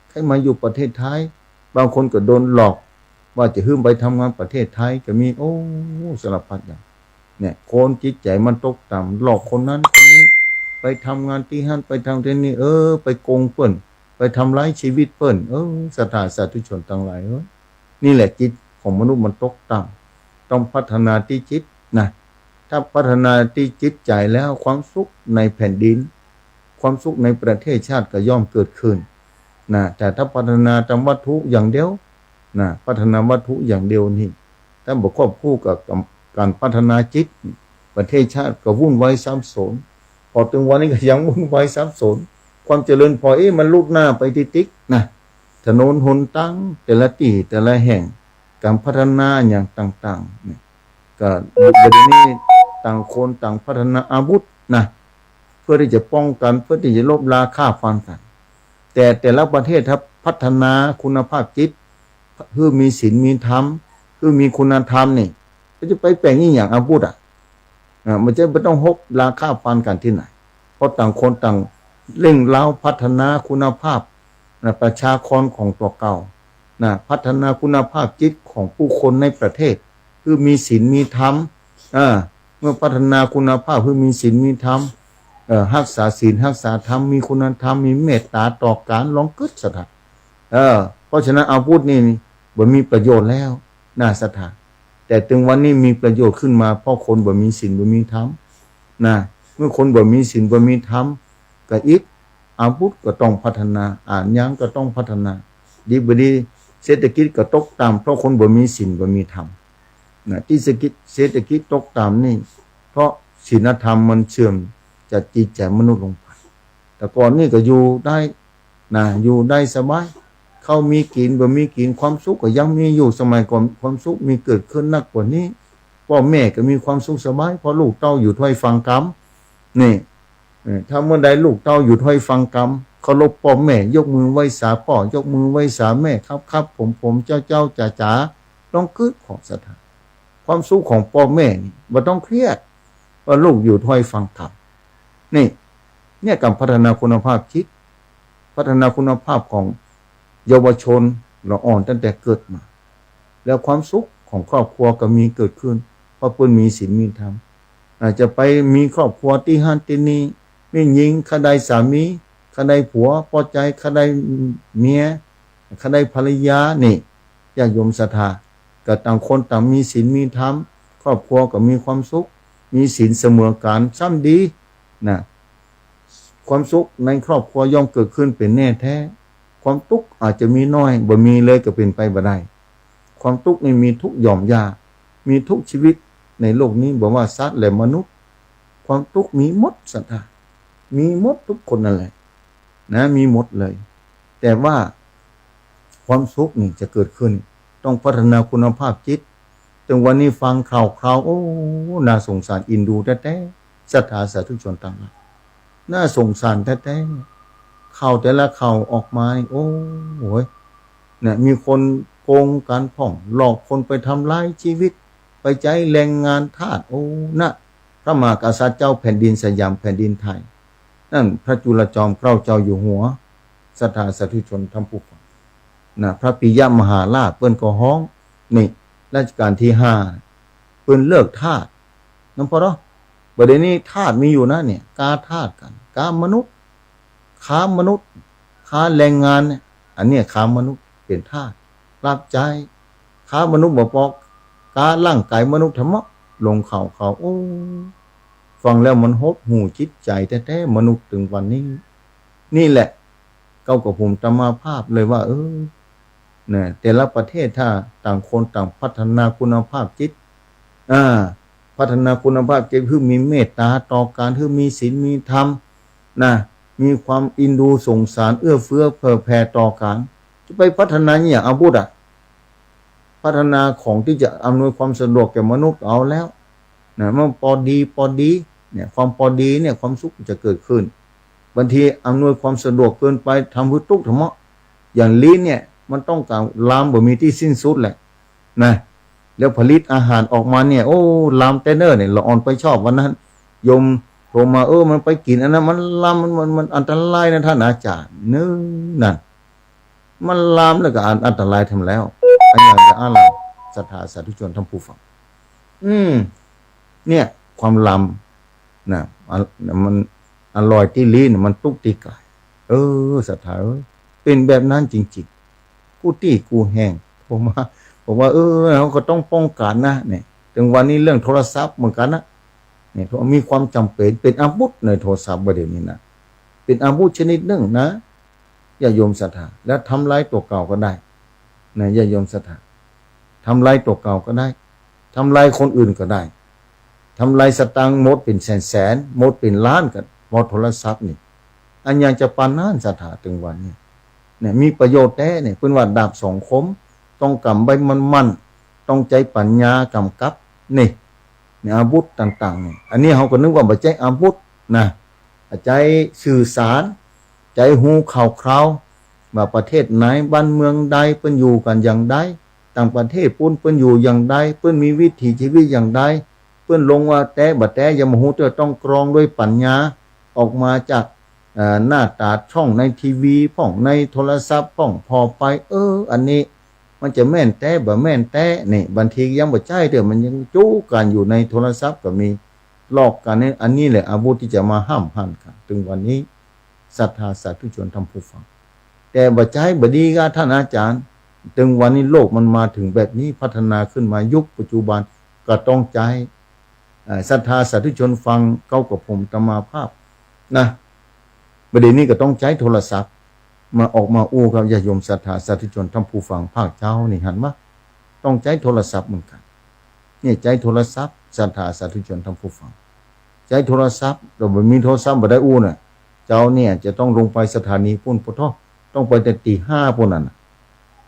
ใค่มาอยู่ประเทศไทย บางคนก็โดนหลอก ว่าจะหื้อไปทำงานประเทศไทยก็มี โอ้ สารพัดอย่าง เนี่ย คนจิตใจ๋มันตกต่ำ หลอกคนนั้นคนนี้ ไปทำงานตี้หั้น ไปทำตี้นี่ เออ ไปโกงเปิ้น ไปทำร้ายชีวิตเปิ้น เออ ศรัทธาสาธุชนตังหลายเอ้ย นี่แหละจิตของมนุษย์มันตกต่ำ ต้องพัฒนาตี้จิตนะ ถ้าพัฒนาตี้จิตใจ๋แล้ว ความสุขในแผ่นดิน ความสุขในประเทศชาติก็ย่อมเกิดขึ้นนะ แต่ถ้าพัฒนาตามวัตถุอย่างเดียวนะ พัฒนาวัตถุอย่างเดียวนี่ ถ้าบ่ควบคู่กับก๋านพัฒนาจิต ประเทศชาติก็วุ่นวายสับสน พอเถิงวันนี้ก็ยังวุ่นวายสับสน ความเจริญพอ เอ๊ะ มันลุกหน้าไปติ๊กๆ นะ ถนนหนตางแต่ละตี้แต่ละแห่ง ก๋านพัฒนาอย่างต่างๆ เนี่ย ก็บ่ดีนี่ ต่างคนต่างพัฒนาอาวุธนะ พื่อตี้จะป้องกั๋น เปื้อตี้จะลบราฆ่าฟันกั๋น แต่แต่ละประเทศถ้าพัฒนาคุณภาพจิต หื้อมีศีลมีธรรม หื้อมีคุณธรรมนี่ ก็จะไปแป๋งอี่หยังอาวุธอะ อ่า มันจะบ่ต้องฮบราฆ่าฟันกั๋นตี้ไหน เพราะต่างคนต่างเร่งเร้าพัฒนาคุณภาพนะ ประชากรของตั๋วเก่านะ พัฒนาคุณภาพจิตของผู้คนในประเทศ หื้อมีศีลมีธรรม อ่า เมื่อพัฒนาคุณภาพหื้อมีศีลมีธรรม เอ่อ ฮักษาศีลฮักษาธรรม มีคุณธรรม มีเมตต๋าต่อกั๋น ลองกึ๊ดศรัทธา เออ เพราะฉะนั้นอาวุธนี่บ่มีประโยชน์แล้วนะศรัทธา แต่ตึงวันนี้มีประโยชน์ขึ้นมา เพราะคนบ่มีศีลบ่มีธรรมนะ เมื่อคนบ่มีศีลบ่มีธรรม ก็อิด อาวุธก็ต้องพัฒนา อะหยังก็ต้องพัฒนา ดีบ่ดี เศรษฐกิจก็ตกต่ำ เพราะคนบ่มีศีลบ่มีธรรมนะ ตี้เศรษฐกิจ เศรษฐกิจตกต่ำนี่ เพราะศีลธรรมมันเสื่อมจากจิตใจ๋มนุษย์ลงไป แต่ก่อนนี่ก็อยู่ได้นะ อยู่ได้สบาย ข้าวมีกิ๋น บ่มีกิ๋น ความสุขก็ยังมีอยู่ สมัยก่อนความสุขมีเกิดขึ้นนักกว่านี้ ป้อแม่ก็มีความสุขสบาย เพราะลูกเต้าอยู่ถ้อยฟังกำ นี่ เออ ถ้าเมื่อใดลูกเต้าอยู่ถ้อยฟังกำ เคารพป้อแม่ ยกมือไหว้สาป้อ ยกมือไหว้สาแม่ ครับครับ ผมผม เจ้าเจ้า จ๋าจ๋า ลองกึ๊ดขอศรัทธา ความสุขของป้อแม่นี่บ่ต้องเครียด ว่าลูกอยู่ถ้อยฟังกำ นี่ เนี่ยก๋านพัฒนาคุณภาพจิต พัฒนาคุณภาพของเยาวชนละอ่อนตั้งแต่เกิดมา แล้วความสุขของครอบครัวก็มีเกิดขึ้น เพราะเปิ้นมีศีลมีธรรม อาจจะไปมีครอบครัวตี้หั้นตี้นี่ แม่ญิงข้าได้สามี ข้าได้ผัว ป้อใจ๋ข้าได้เมีย ข้าได้ภรรยา นี่ ญาติโยมศรัทธา ก็ต่างคนต่างมีศีลมีธรรม ครอบครัวก็มีความสุข มีศีลเสมอกั๋น ซ้ำดีนะ ความสุขในครอบครัวย่อมเกิดขึ้นเป๋นแน่แต๊ ความตุ๊กข์อาจจะมีน้อย บ่มีเลยก็เป๋นไปบ่ได้ ความตุ๊กข์นี่มีทุกหย่อมหญ้า มีทุกชีวิตในโลกนี้ บ่ว่าสัตว์และมนุษย์ ความตุ๊กข์มีหมดศรัทธา มีหมดทุกคนนั่นแหละ นะ มีหมดเลย แต่ว่าความสุขนี่จะเกิดขึ้น ต้องพัฒนาคุณภาพจิต ตึงวันนี้ฟังข่าวคราว โอ้ น่าสงสารเอ็นดูแต๊ๆ ศรัทธาสาธุชนตังหลาย น่าสงสารแต๊ๆ ข่าวแต่ละข่าวออกมานี่ โอ้ โหย เนี่ย มีคนโกงกั๋นพ่อง หลอกคนไปทำลายชีวิต ไปใจ๊แรงงานทาส โอ้ นะ พระมหากษัตริย์เจ้าแผ่นดินสยามแผ่นดินไทย นั่นพระจุลจอมเกล้าเจ้าอยู่หัว ศรัทธาสาธุชนท่านผู้ฟัง นะ พระปิยมหาราชเปิ้นก็ฮ้อง นี่ รัชกาลตี้ห้า เปิ้นเลิกทาส นะพ่อเนาะ บ่าเดี่ยวนี้ทาสมีอยู่นะเนี่ย ก๊าทาสกั๋น ก๊ามนุษย์ ค้ามนุษย์ ค้าแรงงานเนี่ย อันเนี้ยค้ามนุษย์ เป๋นทาส รับใจ๊ ค้ามนุษย์บ่ปอ ก๊าร่างก๋ายมนุษย์ทำเมาะ ลงข่าวเขา โอ้ ฟังแล้วมันหดหู่จิตใจ๋แต๊ๆ มนุษย์ตึงวันนี้ นี่แหละ เก้ากับผมอาตมาภาพเลยว่า เออ นะ แต่ละประเทศถ้าต่างคนต่างพัฒนาคุณภาพจิต อ่า พัฒนาคุณภาพจิต หื้อมีเมตต๋าต่อกั๋น หื้อมีศีลมีธรรม นะ มีความเอ็นดูสงสาร เอื้อเฟื้อเผื่อแผ่ต่อกั๋น จะไปพัฒนาเนี่ยอาวุธอะ พัฒนาของตี้จะอำนวยความสะดวกแก่มนุษย์เอาแล้ว นะ มันปอดีปอดี เนี่ย ความปอดีเนี่ย ความสุขจะเกิดขึ้น บางทีอำนวยความสะดวกเกินไป ทำหื้อตุ๊กข์ทำเมาะ อย่างลิ้นเนี่ย มันต้องก๋านลามบ่มีตี้สิ้นสุดแหละ นะ แล้วผลิตอาหารออกมาเนี่ย โอ้ ลามแต๊เน่อเนี่ย ละอ่อนไปชอบ วันนั้นโยมโทรมา เออ มันไปกิ๋นอันนั้น มันลาม มัน มัน มันอันตรายนะท่านอาจารย์ เน่อ นั่น มันลามแล้วก็อัน อันตรายทำแล้ว อันอย่างจะอ้างล่ะ ศรัทธาสาธุชนท่านผู้ฟัง อืม เนี่ย ความลามนะ อัน มันอร่อยตี้ลิ้น มันตุ๊กข์ตี้ก๋าย เออ ศรัทธาเอ้ย เป๋นแบบนั้นจริงๆ กู้ตี้กู้แห่ง ผมว่า ผมว่า เออ เฮาก็ต้องป้องกั๋นนะ เนี่ย ตึงวันนี้เรื่องโทรศัพท์เหมือนกั๋นนะ เนี่ย มีความจ๋ำเป๋น เป๋นอาวุธในโทรศัพท์บ่าเดี่ยวนี้นะ เป๋นอาวุธชนิดนึ่งนะ ญาติโยมศรัทธา แล้วทำลายตั๋วเก่าก็ได้ นะ ญาติโยมศรัทธา ทำลายตั๋วเก่าก็ได้ ทำลายคนอื่นก็ได้ ทำลายสตางค์หมดเป๋นแสนๆ หมดเป๋นล้านก็เพราะโทรศัพท์นี่ อันยังจะปานนั้นศรัทธา ตึงวันนี้ เนี่ย มีประโยชน์แต๊เนี่ย เปิ้นว่าดาบสองคม ต้องก๋ำใบ้มั่นๆ ต้องใจ๊ปั๋ญญากำกับ นี่ เนี่ย อาวุธต่างๆ เนี่ย อันนี้เฮาก็นึกว่าบ่ใจ้อาวุธนะ ใจ๊สื่อสาร ใจ๊ฮู้ข่าวคราว ว่าประเทศไหน บ้านเมืองใด เปิ้นอยู่กั๋นอย่างใด ต่างประเทศปู๊นเปิ้นอยู่อย่างใด เปิ้นมีวิถีชีวิตอย่างใด เปิ้นลงว่าแต๊บ่แต๊ อย่ามาฮู้เตื้อ ต้องกรองด้วยปัญญา ออกมาจาก เอ่อ หน้าต๋าช่องในทีวีพ่อง ในโทรศัพท์พ่อง ผ่อไป เออ อันนี้มันจะแม่นแต๊บ่แม่นแต๊ นี่ บางทียังบ่ใจ้เตื้อ มันยังจู๊กั๋นอยู่ในโทรศัพท์ก็มี หลอกกั๋นนี่ อันนี้แหละอาวุธตี้จะมาห้ามหันกั๋น ตึงวันนี้ ศรัทธาสาธุชนท่านผู้ฟัง แต่บ่ใจ้บ่ดีก้าท่านอาจ๋ารย์ ตึงวันนี้โลกมันมาเถิงแบบนี้ พัฒนาขึ้นมายุคปัจจุบัน ก็ต้องใจ๊ เอ่อ ศรัทธาสาธุชนฟัง เก้ากับผมอาตมาภาพนะ บ่าเดี่ยวนี้ก็ต้องใจ๊โทรศัพท์ มาออกมาอู้กับญาติโยมศรัทธาสาธุชนท่านผู้ฟังภาคเจ๊านี่ หันบ่า ต้องใจ๊โทรศัพท์เหมือนกั๋น เนี่ย ใจ๊โทรศัพท์ ศรัทธาสาธุชนท่านผู้ฟัง ใจ๊โทรศัพท์ เฮาบ่มีโทรศัพท์บ่ได้อู้น่ะ เจ้าเนี่ยจะต้องลงไปสถานีปู๊น ปะโธ่ ต้องไปแต่ตี๋ห้าปู๊นนั่นน่ะ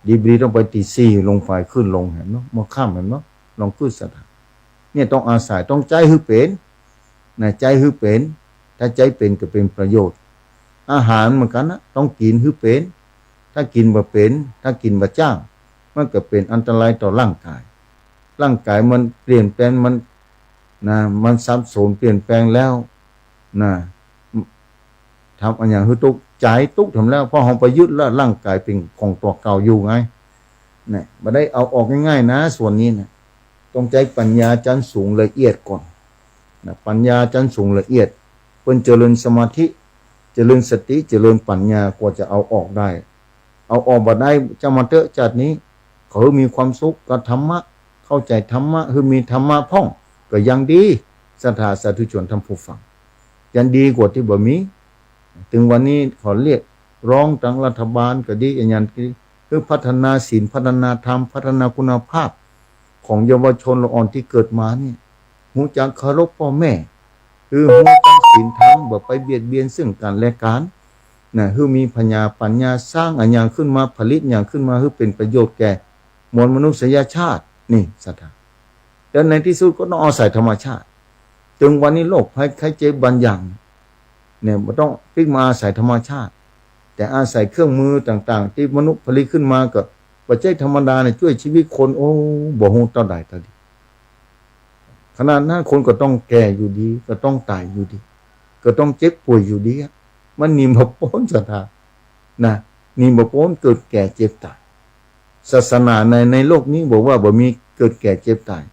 ดีบ่ดีต้องไปตี๋สี่ลงไป ขึ้นลง หันบ่า เมื่อค่ำ หันบ่า ลองกึ๊ดศรัทธา เนี่ยต้องอาศัย ต้องใจ๊หื้อเป๋น นะ ใจ๊หื้อเป๋น ถ้าใจ๊เป๋นก็เป๋นประโยชน์ อาหารเหมือนกั๋นนะ ต้องกิ๋นหื้อเป๋น ถ้ากิ๋นบ่เป๋น ถ้ากิ๋นบ่จ้าง มันก็เป๋นอันตรายต่อร่างก๋าย ร่างก๋ายมันเปลี่ยนแปลง มัน นะ มันสับสนเปลี่ยนแปลงแล้ว นะ ทำอะหยังหื้อตุ๊ก ใจ๋ตุ๊กทำแล้ว เพราะเฮาไปยึดแล้ว ร่างก๋ายเป๋นของตั๋วเก่าอยู่ไง เนี่ย บ่ได้เอาออกง่ายๆ นะ ส่วนนี้นะ ต้องใจ๊ปัญญาจั้นสูงละเอียดก่อน นะ ปัญญาจั้นสูงละเอียด เปิ้นเจริญสมาธิ เจริญสติ เจริญปัญญากว่าจะเอาออกได้ เอาออกบ่ได้ เจ้ามาเต๊อะ จาตินี้ ขอหื้อมีความสุขกับธรรมะ เข้าใจ๋ธรรมะ หื้อมีธรรมะพ่อง ก็ยังดี ศรัทธาสาธุชนท่านผู้ฟัง ยังดีกว่าตี้บ่มี ตึงวันนี้ขอเรียกร้องตังรัฐบาลก็ดี อะหยังก็ดี หื้อพัฒนาศีล พัฒนาธรรม พัฒนาคุณภาพของเยาวชนละอ่อนตี้เกิดมาเนี่ย ฮู้จักเคารพป้อแม่ หื้อฮู้จักศีลธรรม บ่ไปเบียดเบียนซึ่งกั๋นและกั๋น นะ หื้อมีผญาปัญญา สร้างอะหยังขึ้นมา ผลิตอะหยังขึ้นมา หื้อเป๋นประโยชน์แก่มวลมนุษยชาติ นี่ศรัทธา แล้วในตี้สุดก็ต้องอาศัยธรรมชาติ ตึงวันนี้โรคภัยไข้เจ็บบางอย่าง เนี่ย บ่ต้องปิ๊กมาอาศัยธรรมชาติ แต่อาศัยเครื่องมือต่างๆ ตี้มนุษย์ผลิตขึ้นมา ก็บ่ใจ้ธรรมดาเนี่ย จ้วยชีวิตคน โอ้ บ่ฮู้เต้าใดเต้าดี ขนาดนั้นคนก็ต้องแก่อยู่ดี ก็ต้องต๋ายอยู่ดี ก็ต้องเจ็บป่วยอยู่ดีอะ มันหนีบ่ป๊นศรัทธา นะ หนีบ่ป๊นเกิดแก่เจ็บต๋าย ศาสนาใน ในโลกนี้บอกว่าบ่มีเกิดแก่เจ็บต๋าย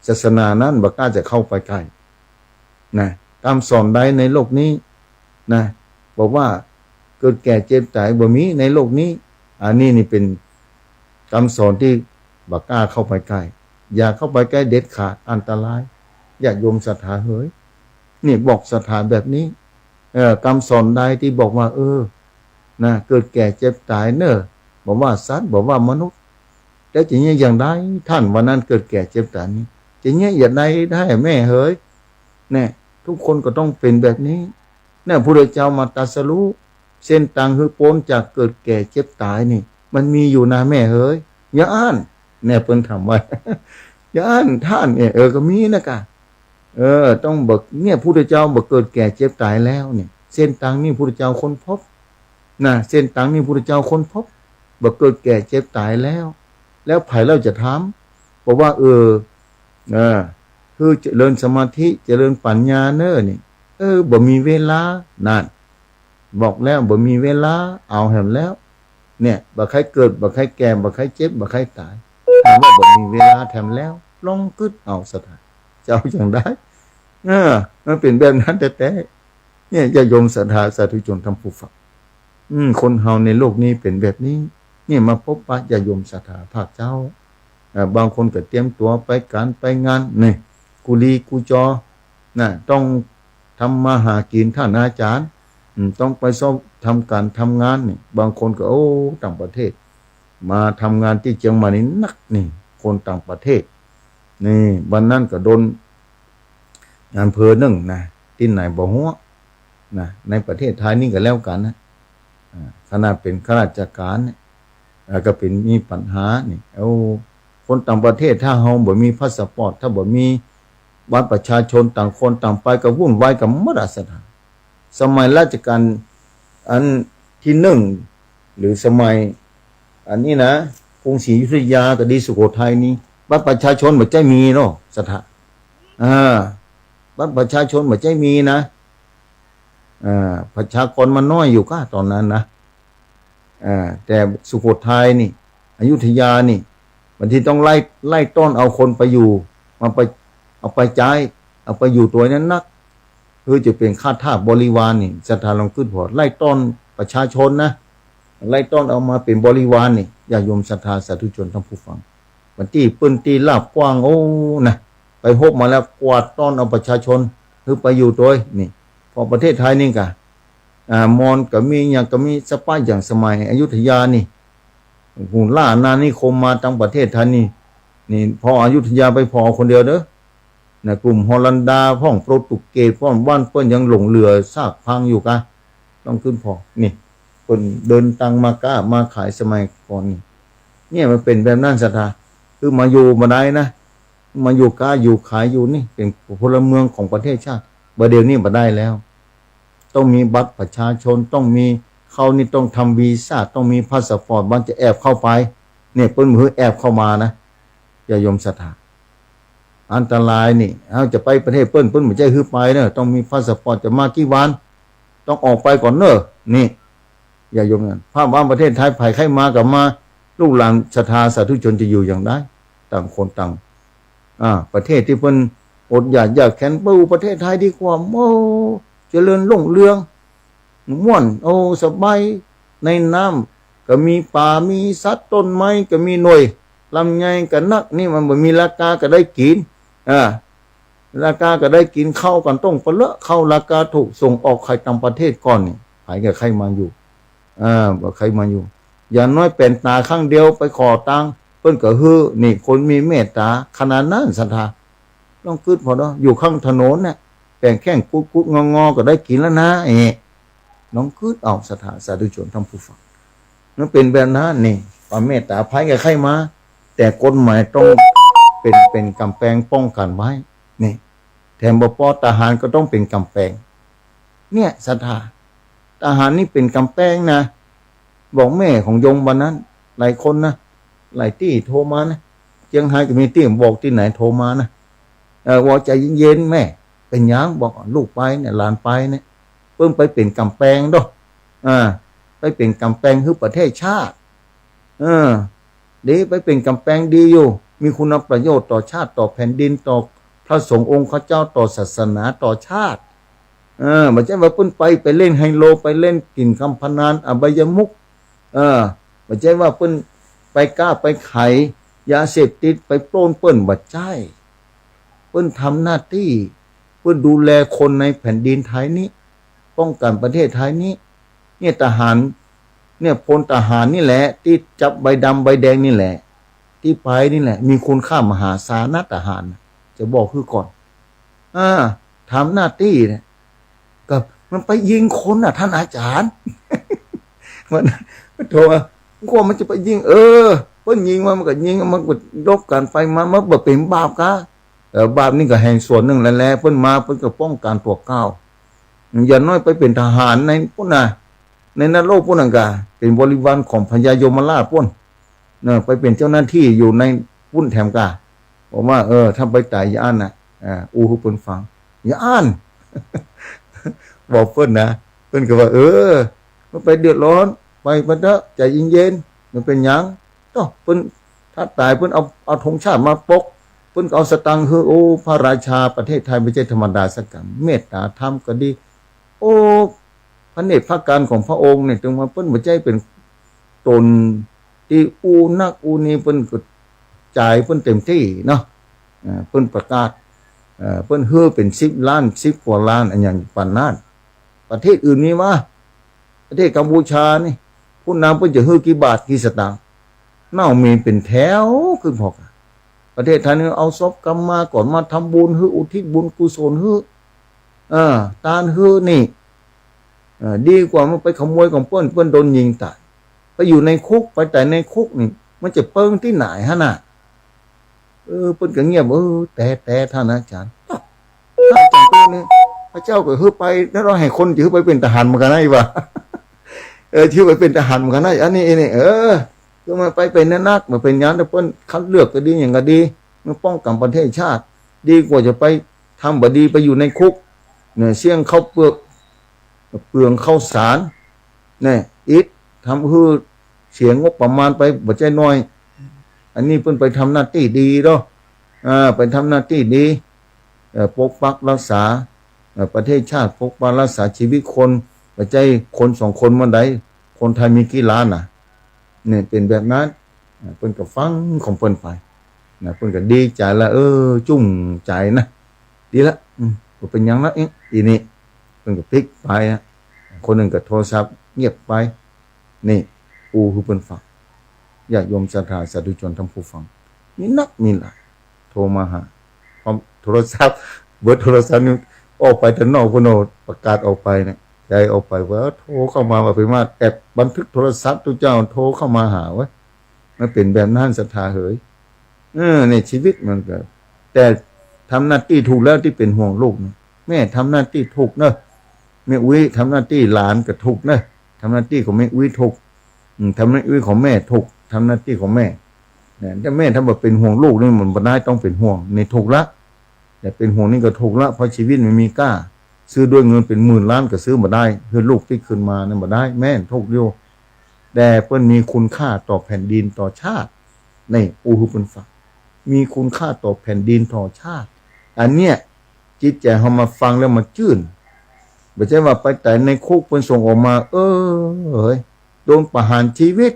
ศาสนานั้นบ่กล้าจะเข้าไปใก้ นะ กำสอนใดในโลกนี้ นะ บอกว่าเกิดแก่เจ็บต๋ายบ่มีในโลกนี้ อันนี้นี่เป๋นกำสอนตี้บ่กล้าเข้าไปใก้ อย่าเข้าไปใก้เด็ดขาด อันตราย ญาติโยมศรัทธาเหย นี่บอกศรัทธาแบบนี้ เอ่อ กำสอนใดตี้บอกว่า เออ นะ เกิดแก่เจ็บต๋ายเน่อ บ่ว่าสัตว์ บ่ว่ามนุษย์ แล้วจะเยียะอย่างใด ต้านว่านั้นเกิดแก่เจ็บต๋ายนี่ จะเยียะอย่างใดได้แม่เหย เนี่ย ทุกคนก็ต้องเป๋นแบบนี้ เนี่ย พุทธเจ้ามาตรัสรู้ เส้นตางหื้อป๊นจากเกิดแก่เจ็บต๋ายนี่ มันมีอยู่นะแม่เหย อย่าอั้น เนี่ย เปิ้นถามว่า อย่าอั้นต้าน เนี่ย เออ ก็มีนะกะ เออ ต้องบอก เนี่ย พุทธเจ้าบอกเกิดแก่เจ็บต๋ายแล้วเนี่ย เส้นตางนี้พุทธเจ้าค้นพบ นะ เส้นตางนี้พุทธเจ้าค้นพบ บอกเกิดแก่เจ็บต๋ายแล้ว แล้วใผเล่าจะถาม บอกว่า เออ เออ คือเจริญสมาธิ เจริญปัญญาเน่อนี่ เออ บ่มีเวลา นั่น บอกแล้วบ่มีเวลา เอาแหมแล้ว เนี่ย บ่ใค่เกิด บ่ใค่แก่ บ่ใค่เจ็บ บ่ใค่ต๋าย ถามว่าบ่มีเวลาแถมแล้ว ลองกึ๊ดเอาศรัทธา จะเอาอย่างใด เออ มันเป๋นแบบนั้นแต๊ๆ เนี่ย ญาติโยมศรัทธาสาธุชนท่านผู้ฟัง อืม คนเฮาในโลกนี้เป๋นแบบนี้ เนี่ย มาปบปะญาติโยมศรัทธาภาคเจ๊า เอ่อ บางคนก็เตรียมตั๋วไปก๋านไปงาน นี่ กุลีกุจอ นะ ต้องทำมาหากิ๋น ต้านอาจ๋ารย์ อืม ต้องไปซอกทำก๋านทำงานนี่ บางคนก็ โอ้ ต่างประเทศ มาทำงานตี้เจียงใหม่นี่นักนี่ คนต่างประเทศ นี่ วันนั้นก็โดนอำเภอนึ่งนะ ตี้ไหนบ่ฮู้นะ ในประเทศไทยนี่ก็แล้วกั๋นนะ อ่า ขนาดเป๋นข้าราชก๋านเนี่ย เอ่อ ก็เป๋นมีปัญหานี่ เอ้า คนต่างประเทศ ถ้าเฮาบ่มีพาสปอร์ต ถ้าบ่มีบัตรประชาชน ต่างคนต่างไปก็วุ่นวายกั๋นหมดอะศรัทธา สมัยรัชกาลอันตี้นึ่ง หรือสมัยอันนี้นะ กรุงศรีอยุธยาก็ดี สุโขทัยนี่ บัตรประชาชนบ่ใจ้มีเนาะ ศรัทธา อ่า บัตรประชาชนบ่ใจ้มีนะ อ่า ประชากรมันน้อยอยู่ก้าต๋อนนั้นนะ อ่า แต่สุโขทัยนี่ อยุธยานี่ บางทีต้องไล่ ไล่ต้อนเอาคนไปอยู่ มาไป เอาไปใจ๊ เอาไปอยู่ตวยนั้นนัก คือจะเป๋นข้าทาสบริวารนี่ ศรัทธาลองกึ๊ดผ่อ ไล่ต้อนประชาชนนะ ไล่ต้อนเอามาเป๋นบริวารนี่ ญาติโยมศรัทธาสาธุชนท่านผู้ฟัง บางตี้เปิ้นตี้ราบกว้าง โอ้ นะ ไปฮบมาแล้ว กวาดต้อนเอาประชาชน คือไปอยู่ตวยนี่ เพราะประเทศไทยนี่กะ อ่า มอญก็มี หยังก็มี สะปะอย่างสมัยอยุธยานี่ หุนล้านอาณานิคมมาตังประเทศไทยนี่ นี่ ผ่ออยุธยาไปผ่อคนเดียวเด้อ นะ กลุ่มฮอลันดาพ่อง โปรตุเกสพ่อง บ้านเปิ้นยังหลงเหลือซากพังอยู่กา ต้องกึ๊ดผ่อ นี่ เปิ้นเดินตังมาก้ามาขายสมัยก่อนนี่ เนี่ยมันเป๋นแบบนั้นศรัทธา คือมาอยู่บ่ได้นะ มาอยู่ก้าอยู่ขายอยู่นี่ เป๋นพลเมืองของประเทศชาติ บ่าเดี่ยวนี้บ่ได้แล้ว ต้องมีบัตรประชาชน ต้องมี เข้านี่ต้องทำวีซ่า ต้องมีพาสปอร์ต บ่าจะแอบเข้าไป เนี่ย เปิ้นบ่หื้อแอบเข้ามานะ ญาติโยมศรัทธา อันตรายนี่ เฮาจะไปประเทศเปิ้น เปิ้นบ่ใจ้หื้อไปเนาะ ต้องมีพาสปอร์ต จะมากี่วัน ต้องออกไปก่อนเนาะ นี่ ญาติโยมนะ ภาพว่าประเทศไทยใผใค่มาก็มา ลูกหลานศรัทธาสาธุชนจะอยู่อย่างใด ต่างคนต่าง อ่า ประเทศตี้เปิ้นอดอยากยากแค้น ไปอยู่ประเทศไทยดีกว่า โอ้ เจริญรุ่งเรือง ม่วน โอ้ สบาย ในน้ำก็มีปลา มีสัตว์ ต้นไม้ก็มีหน่วย ลำไยก็นัก นี่มันบ่มีราคาก็ได้กิ๋น อ่า ราคาก็ได้กิ๋น ข้าวก็ต้องปะเลอะ ข้าวราคาถูก ส่งออกขายต่างประเทศก่อนนี่ ใผก็ใค่มาอยู่ อ่า บ่ใค่มาอยู่ อย่างน้อยแป๋นต๋าครั้งเดียวไปขอตังค์ เปิ้นก็หื้อ นี่ คนมีเมตต๋าขนาดนั้นศรัทธา ลองกึ๊ดผ่อเนาะ อยู่ข้างถนนเนี่ย แป๋งแข้งกุดๆ งอๆ ก็ได้กิ๋นแล้วนะ เอ๊ะ ลองกึ๊ดเอาศรัทธาสาธุชนท่านผู้ฟัง มันเป๋นแบบนั้นนี่ ความเมตต๋าใผก็ใค่มา แต่กฎหมายต้องเป๋น เป๋นก๋ำแปงป้องกั๋นไว้ นี่ แถมบ่ปอ ทหารก็ต้องเป๋นก๋ำแปง เนี่ยศรัทธา ทหารนี่เป๋นก๋ำแปงนะ บอกแม่ของโยมวันนั้น หลายคนนะ หลายตี้โทรมานะ เจียงฮายก็มีตี้ บอกตี้ไหนโทรมานะ เออ บอก "ใจ๋เย็นๆ แม่" "เป๋นหยัง" บอก "ลูกไปเนี่ย หลานไปเนี่ย เปิ้นไปเป๋นก๋ำแปงเนาะ อ่า ไปเป๋นก๋ำแปงหื้อประเทศชาติ เออ ดี ไปเป๋นก๋ำแปงดีอยู่ มีคุณประโยชน์ต่อชาติ ต่อแผ่นดิน ต่อพระสงฆ์องค์ข้าเจ้า ต่อศาสนา ต่อชาติ เออ บ่ใจ้ว่าเปิ้นไป ไปเล่นไฮโล ไปเล่นกิ๋นก๋ำพะนัน อบายมุข เออ บ่ใจ้ว่าเปิ้นไปก๊าไปขายยาเสพติด ไปปล้นเปิ้น บ่ใจ้ เปิ้นทำหน้าตี้ เปิ้นดูแลคนในแผ่นดินไทยนี้ ป้องกั๋นประเทศไทยนี้ เนี่ยทหาร เนี่ยพลทหารนี่แหละ ตี้จับใบดำใบแดงนี่แหละ ตี้ไปนี่แหละ มีคุณค่ามหาศาลนะ ทหารน่ะ จะบอกหื้อก่อน อ่า ทำหน้าตี้เนี่ย ก็มันไปยิงคนน่ะ ท่านอาจารย์ มัน มันโทรมา "กลัวมันจะไปยิง" เออ เปิ้นยิงมา มันก็ยิง มันก็รบกั๋นไปมา มันบ่เป๋นบาปกา เออ บาปนี่ก็แห่งส่วนนึ่งแหละ เปิ้นมา เปิ้นก็ป้องกั๋นตั๋วเก่า อย่างน้อยไปเป๋นทหารในปุ้นน่ะ ในนรกปุ้นนั่นกา เป๋นบริวารของพญายมราชปุ้น เนอะ ไปเป๋นเจ้าหน้าตี้อยู่ในปุ้นแถมกา บอกว่า เออ ถ้าไปต๋ายอย่าอั้นนะ อ่า อู้หื้อเปิ้นฟัง อย่าอั้น บอกเปิ้นนะ เปิ้นก็ว่า เออ บ่ไปเดือดร้อน ไป ไปเต๊อะ ใจ๋เย็นๆ บ่เป๋นหยัง เต๊อะ เปิ้น ถ้าต๋ายเปิ้นเอา เอาธงชาติมาปก เปิ้นก็เอาสตางค์หื้อ โอ้ พระราชาประเทศไทยบ่ใจ้ธรรมดาสักก๋ำ เมตต๋าธรรมก็ดี โอ้ พระเนตรพระกัณฑ์ของพระองค์เนี่ย เถิงว่าเปิ้นบ่ใจ้เป๋นต๋นตี้อู้นักอู้นี่ เปิ้นก็จ่ายเปิ้นเต๋มตี้เนาะ เอ่อ เปิ้นประกาศ เอ่อ เปิ้นหื้อเป๋นสิบล้าน สิบกว่าล้าน อะหยังปานนั้น ประเทศอื่นมีบ่ ประเทศกัมพูชานี่ ผู้นำเปิ้นจะหื้อกี่บาทกี่สตางค์ เน่ามีเป๋นแถว คือพอกอะ ประเทศไทยนี่เอาศพกลับมาก่อน มาทำบุญหื้อ อุทิศบุญกุศลหื้อ เออ ตานหื้อนี่ เออ ดีกว่ามันไปขโมยของเปิ้น เปิ้นโดนยิงต๋าย ไปอยู่ในคุก ไปต๋ายในคุกนี่ มันจะเปิงตี้ไหนหั้นน่ะ เออ เปิ้นก็เงียบ เออ แต่ แต่ท่านอาจารย์ ท่านอาจารย์เปิ้นนี่ พระเจ้าก็หื้อไป แล้วเฮาหื้อคน จะหื้อไปเป๋นทหารเหมือนกั๋นนะ อีหว่า เออ จะหื้อไปเป๋นทหารเหมือนกั๋นนะ อันนี้ อันนี้ เออ คือมันไปเป๋นนัก มันเป๋นหยัง แต่เปิ้นคัดเลือกก็ดี หยังก็ดี มันป้องกั๋นประเทศชาติ ดีกว่าจะไปทำบ่ดี ไปอยู่ในคุก เนี่ย เสี้ยงข้าวเปลือก เปลืองข้าวสาร เนี่ย อิด ทำหื้อเสียงบประมาณไป บ่ใจ้น้อย อันนี้เปิ้นไปทำหน้าตี้ดีเนาะ อ่า ไปทำหน้าตี้ดี เอ่อ ปกปักรักษา เอ่อ ประเทศชาติ ปกปักรักษาชีวิตคน บ่ใจ้คนสองคนเมื่อใด คนไทยมีกี่ล้านน่ะ เนี่ย เป๋นแบบนั้น อ่า เปิ้นก็ฟังของเปิ้นไป นะ เปิ้นก็ดีใจ๋ละ เออ จุ้มใจ๋นะ ดีละ อืม บ่เป๋นหยังละ เอ๊ะ อีนี่ เปิ้นก็ปิ๊กไปอะ คนนึ่งก็โทรศัพท์เงียบไป นี่ อู้หื้อเปิ้นฟัง ญาติโยมศรัทธาสาธุชนท่านผู้ฟัง มีนักมีหลาย โทรมาหา พร้อมโทรศัพท์ เบอร์โทรศัพท์นี่ออกไปตางนอกพุ้นโน่ ประกาศออกไปเนี่ย ใจ๋ออกไปว่าโทรเข้ามา ว่าไปมาแอบบันทึกโทรศัพท์ตุ๊เจ้าโทรเข้ามาหาเว้ย มันเป๋นแบบนั้นศรัทธาเหย เออ ในชีวิตมันก็ แต่ทำหน้าตี้ถูกแล้วตี้เป๋นห่วงลูกนะ แม่ทำหน้าตี้ถูกเนอะ แม่อุ๊ยทำหน้าตี้หลานก็ถูกเนอะ ทำหน้าตี้ของแม่อุ๊ยถูก อืม ทำหน้าตี้ของแม่ถูก ทำหน้าตี้ของแม่ เนี่ย แต่แม่ถ้าบ่เป๋นห่วงลูกนี่มันบ่ได้ต้องเป๋นห่วง นี่ถูกละ แต่เป๋นห่วงนี่ก็ถูกละ เพราะชีวิตมันมีก้า ซื้อด้วยเงินเป๋นหมื่นล้านก็ซื้อบ่ได้ หื้อลูกปิ๊กคืนมานั่นบ่ได้ แม่นถูกอยู่ แต่เปิ้นมีคุณค่าต่อแผ่นดินต่อชาติ นี่ อู้หื้อเปิ้นฟัง มีคุณค่าต่อแผ่นดินต่อชาติ อันเนี้ย จิตใจ๋เฮามาฟังแล้วมาจื้น บ่ใจ้ว่าไปต๋ายในคุกเปิ้นส่งออกมา เออ เฮ้ย โดนประหารชีวิต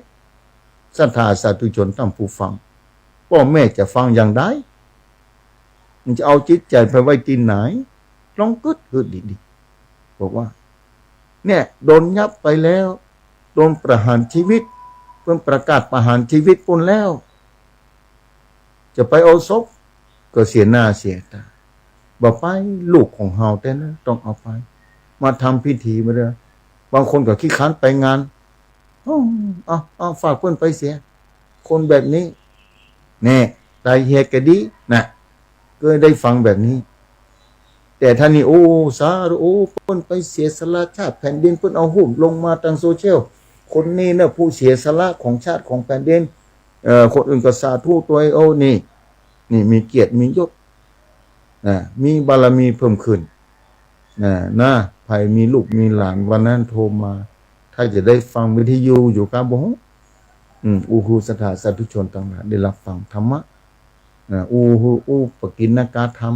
ศรัทธาสาธุชนท่านผู้ฟัง ป้อแม่จะฟังอย่างใด มันจะเอาจิตใจ๋ไปไว้ตี้ไหน ลองกึ๊ดหื้อดีๆ บอกว่า เนี่ย โดนยับไปแล้ว โดนประหารชีวิต เปิ้นประกาศประหารชีวิตปู้นแล้ว จะไปเอาศพก็เสียหน้าเสียต๋า บ่ไป ลูกของเฮาแต๊นะ ต้องเอาไป มาทำพิธีมาเด้อ บางคนก็ขี้คร้านไปงาน เอา เอา เอา ฝากเปิ้นไปเสีย คนแบบนี้ แน่ ต๋ายเหียก็ดีนะ ก็ได้ฟังแบบนี้ แต่ถ้านี่ โอ้ สาธุ โอ้ เปิ้นไปเสียสละชาติแผ่นดิน เปิ้นเอาฮูปลงมาตางโซเชียล คนนี้นะผู้เสียสละของชาติของแผ่นดิน เอ่อ คนอื่นก็สาธุตวย โอ้ นี่ นี่มีเกียรติมียศ นะ มีบารมีเพิ่มขึ้น นะ นะ ใผมีลูกมีหลาน วันนั้นโทรมา ถ้าจะได้ฟังวิทยุอยู่ก้าบ่ฮู้ อืม อู้หื้อศรัทธาสาธุชนตังหลายได้ฮับฟังธรรมะ นะ อู้หื้อ อู้ปกิณกถรรม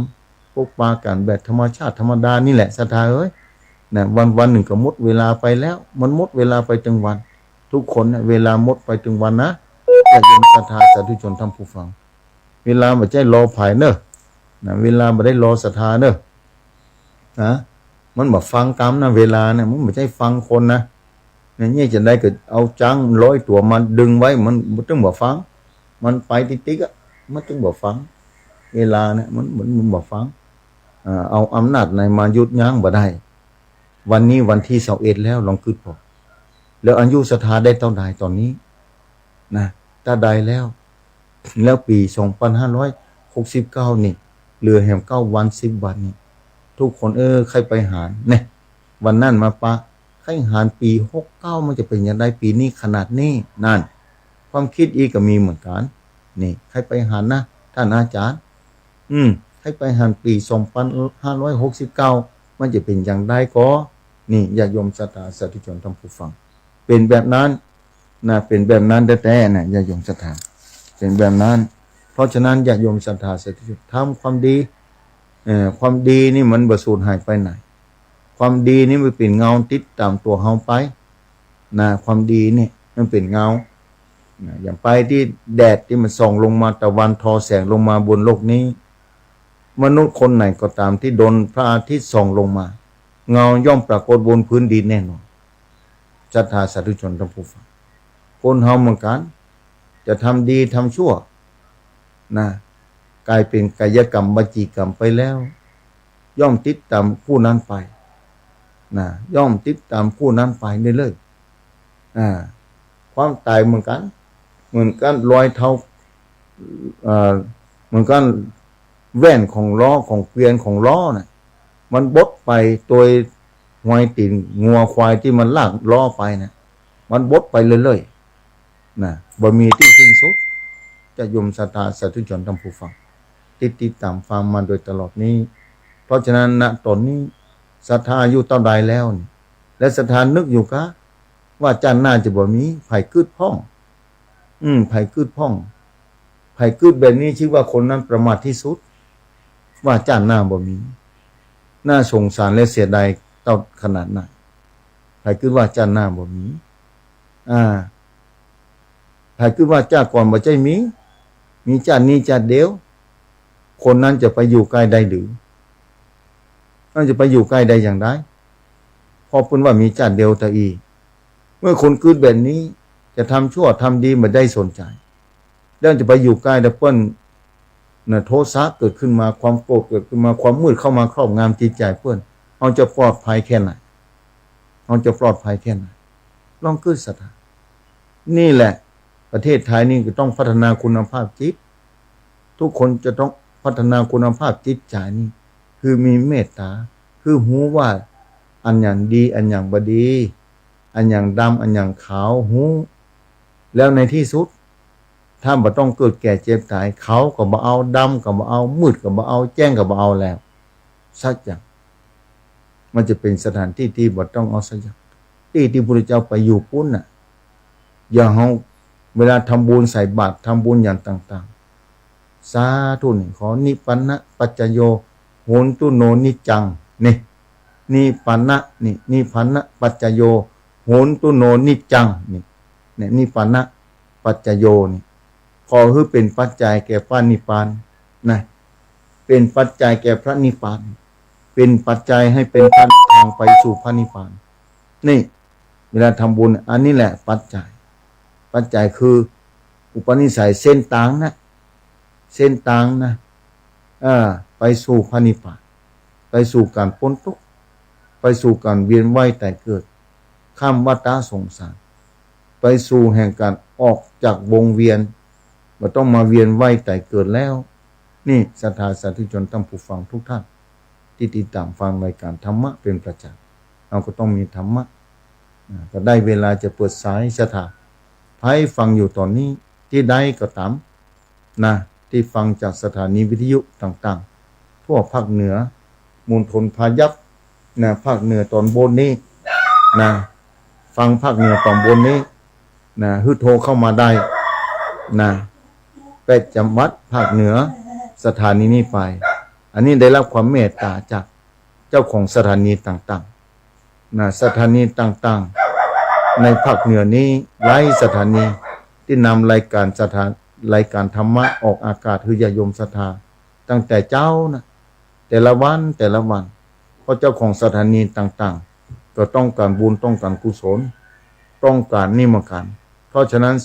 ปกปากั๋นแบบธรรมชาติธรรมดานี่แหละ ศรัทธาเอ้ย นะ วันๆนึ่งก็หมดเวลาไปแล้ว มันหมดเวลาไปตึงวัน ทุกคนเนี่ย เวลาหมดไปตึงวันนะ ญาติโยมศรัทธาสาธุชนท่านผู้ฟัง เวลาบ่ใจ้รอใผเน่อ นะ เวลาบ่ได้รอศรัทธาเน่อ นะ มันบ่ฟังกำนะ เวลาเนี่ย มันบ่ใจ้ฟังคนนะ เนี่ย เนี่ย จะได้ก็เอาจ๊างร้อยตั๋วมาดึงไว้ มันตึงบ่ฟัง มันไปติ๊กๆ อะ มันตึงบ่ฟัง เวลาเนี่ย มัน มัน มันบ่ฟัง อ่า เอาอำนาจไหนมาหยุดยั้งบ่ได้ วันนี้วันตี้ซาวเอ็ดแล้ว ลองกึ๊ดผ่อ แล้วอายุศรัทธาได้เต้าใดต๋อนนี้ นะ เต้าใดแล้ว แล้วปี๋สองปันห้าร้อยหกสิบเก้านี่ เหลือแหมเก้าวันสิบวันนี่ ทุกคน เออ ใค่ไปหาร เนี่ย วันนั้นมาปะ ใค่หารปี๋หกเก้า มันจะเป๋นอย่างใด ปี๋นี้ขนาดนี้ นั่น ความกึ๊ดอี้ก็มีเหมือนกั๋น นี่ ใค่ไปหารนะ ต้านอาจ๋ารย์ อืม ใค่ไปหารปี๋สองปันห้าร้อยหกสิบเก้า มันจะเป๋นอย่างใดก่อ นี่ ญาติโยมศรัทธาสาธุชนท่านผู้ฟัง เป๋นแบบนั้น นะ เป๋นแบบนั้นแต๊ๆ นะ ญาติโยมศรัทธา เป๋นแบบนั้น เพราะฉะนั้นญาติโยมศรัทธาสาธุชน ทำความดี เอ่อ ความดีนี่มันบ่สูญหายไปไหน ความดีนี่มันเป๋นเงาติดต๋ามตั๋วเฮาไป นะ ความดีนี่มันเป๋นเงา นะ อย่างไปตี้แดดตี้มันส่องลงมา ตะวันทอแสงลงมาบนโลกนี้ มนุษย์คนไหนก็ต๋ามตี้โดนพระอาทิตย์ส่องลงมา เงาย่อมปรากฏบนพื้นดินแน่นอน ศรัทธาสาธุชนท่านผู้ฟัง คนเฮาเหมือนกั๋น จะทำดีทำชั่ว นะ ก๋ายเป๋นกายกรรมวจีกรรมไปแล้ว ย่อมติดต๋ามผู้นั้นไป นะ ย่อมติดต๋ามผู้นั้นไปเรื่อยๆ อ่า ความต๋ายเหมือนกั๋น เหมือนกั๋น รอยเท้า เอ่อ เหมือนกั๋น แว่นของล้อ ของเกวียน ของล้อน่ะ มันบดไปโตยฮอยตี๋นงัวควายตี้มันลากล้อไปนะ มันบดไปเรื่อยๆ นะ บ่มีตี้สิ้นสุด ญาติโยมศรัทธาสาธุชนท่านผู้ฟัง ตี้ติดต๋ามฟังมาโดยตลอดนี้ เพราะฉะนั้น ณ ต๋อนนี้ศรัทธาอายุเต้าใดแล้วนี่ และศรัทธานึกอยู่กา ว่าจ้าติหน้าจะบ่มี ใผกึ๊ดพ่อง อืม ใผกึ๊ดพ่อง ใผกึ๊ดแบบนี้ชื่อว่าคนนั้นประมาทที่สุด ว่าจ้าติหน้าบ่มี น่าสงสารและเสียดายเต้าขนาดนั้น ใผกึ๊ดว่าจ้าติหน้าบ่มี อ่า ใผกึ๊ดว่าจ้าติก่อนบ่ใจ้มี มีจ้าตินี้จ้าติเดียว คนนั้นจะไปอยู่ใก้ได้หรือ มันจะไปอยู่ใก้ได้อย่างใด เพราะเปิ้นว่ามีจ้าติเดียวเต้าอี้ เมื่อคนกึ๊ดแบบนี้ จะทำชั่วทำดีบ่ได้สนใจ๋ แล้วจะไปอยู่ใก้ แต่เปิ้น นะ โทสะเกิดขึ้นมา ความโกรธเกิดขึ้นมา ความมืดเข้ามาครอบงำจิตใจ๋เปิ้น เฮาจะปลอดภัยแค่ไหน เฮาจะปลอดภัยแค่ไหน ลองกึ๊ดศรัทธา นี่แหละ ประเทศไทยนี่ก็ต้องพัฒนาคุณภาพจิต ทุกคนจะต้องพัฒนาคุณภาพจิตใจ๋นี่ คือมีเมตต๋า คือฮู้ว่าอันหยังดี อันหยังบ่ดี อันหยังดำ อันหยังขาว ฮู้ แล้วในที่สุด ถ้าบ่ต้องเกิดแก่เจ็บต๋าย ขาวก็บ่เอา ดำก็บ่เอา มืดก็บ่เอา แจ้งก็บ่เอาแล้ว สักอย่าง มันจะเป๋นสถานตี้ตี้บ่ต้องเอาสักอย่าง ตี้ตี้พุทธเจ้าไปอยู่ปู๊นน่ะ อย่างเฮาเวลาทำบุญใส่บาตร ทำบุญอย่างต่างๆ สาธุนี่ ขอ นิพพานะปัจจโย โหนตุโน นิจจัง นี่ นิพพานะ นี่ นิพพานะปัจจโย โหนตุโน นิจจัง นี่ เนี่ย นิพพานะปัจจโย นี่ ขอหื้อเป๋นปัจจัยแก่พระนิพพานนะ เป๋นปัจจัยแก่พระนิพพาน เป๋นปัจจัยหื้อเป๋นทางไปสู่พระนิพพาน นี่ เวลาทำบุญ อันนี้แหละปัจจัย ปัจจัยคืออุปนิสัย เส้นตางนะ เส้นตางนะ เออ ไปสู่พระนิพพาน ไปสู่ก๋านป๊นตุ๊กข์ ไปสู่ก๋านเวียนว่ายต๋ายเกิด ข้ามวัฏสงสาร ไปสู่แห่งก๋านออกจากวงเวียน บ่ต้องมาเวียนว่ายต๋ายเกิดแล้ว นี่ศรัทธาสาธุชนท่านผู้ฟังทุกท่าน ตี้ติดต๋ามฟังรายก๋านธรรมะเป๋นประจ๋ำ เฮาก็ต้องมีธรรมะ อ่า ก็ได้เวลาจะเปิดสายศรัทธา ใผฟังอยู่ต๋อนนี้ ตี้ใดก็ต๋าม นะ ตี้ฟังจากสถานีวิทยุต่างๆ ทั่วภาคเหนือ มณฑลพายัพนะ ภาคเหนือต๋อนบนนี้นะ ฟังภาคเหนือต๋อนบนนี้นะ หื้อโทรเข้ามาได้นะ แปดจังหวัดภาคเหนือ สถานีนี้ไป อันนี้ได้รับความเมตต๋าจากเจ้าของสถานีต่างๆ นะ สถานีต่างๆ ในภาคเหนือนี้ หลายสถานีตี้นำรายก๋านสถา- รายก๋านธรรมะออกอากาศหื้อญาติโยมศรัทธา ตั้งแต่เจ๊านะ แต่ละวัน แต่ละวัน เพราะเจ้าของสถานีต่างๆ ก็ต้องก๋านบุญ ต้องก๋านกุศล ต้องก๋านนี่เหมือนกั๋น เพราะฉะนั้น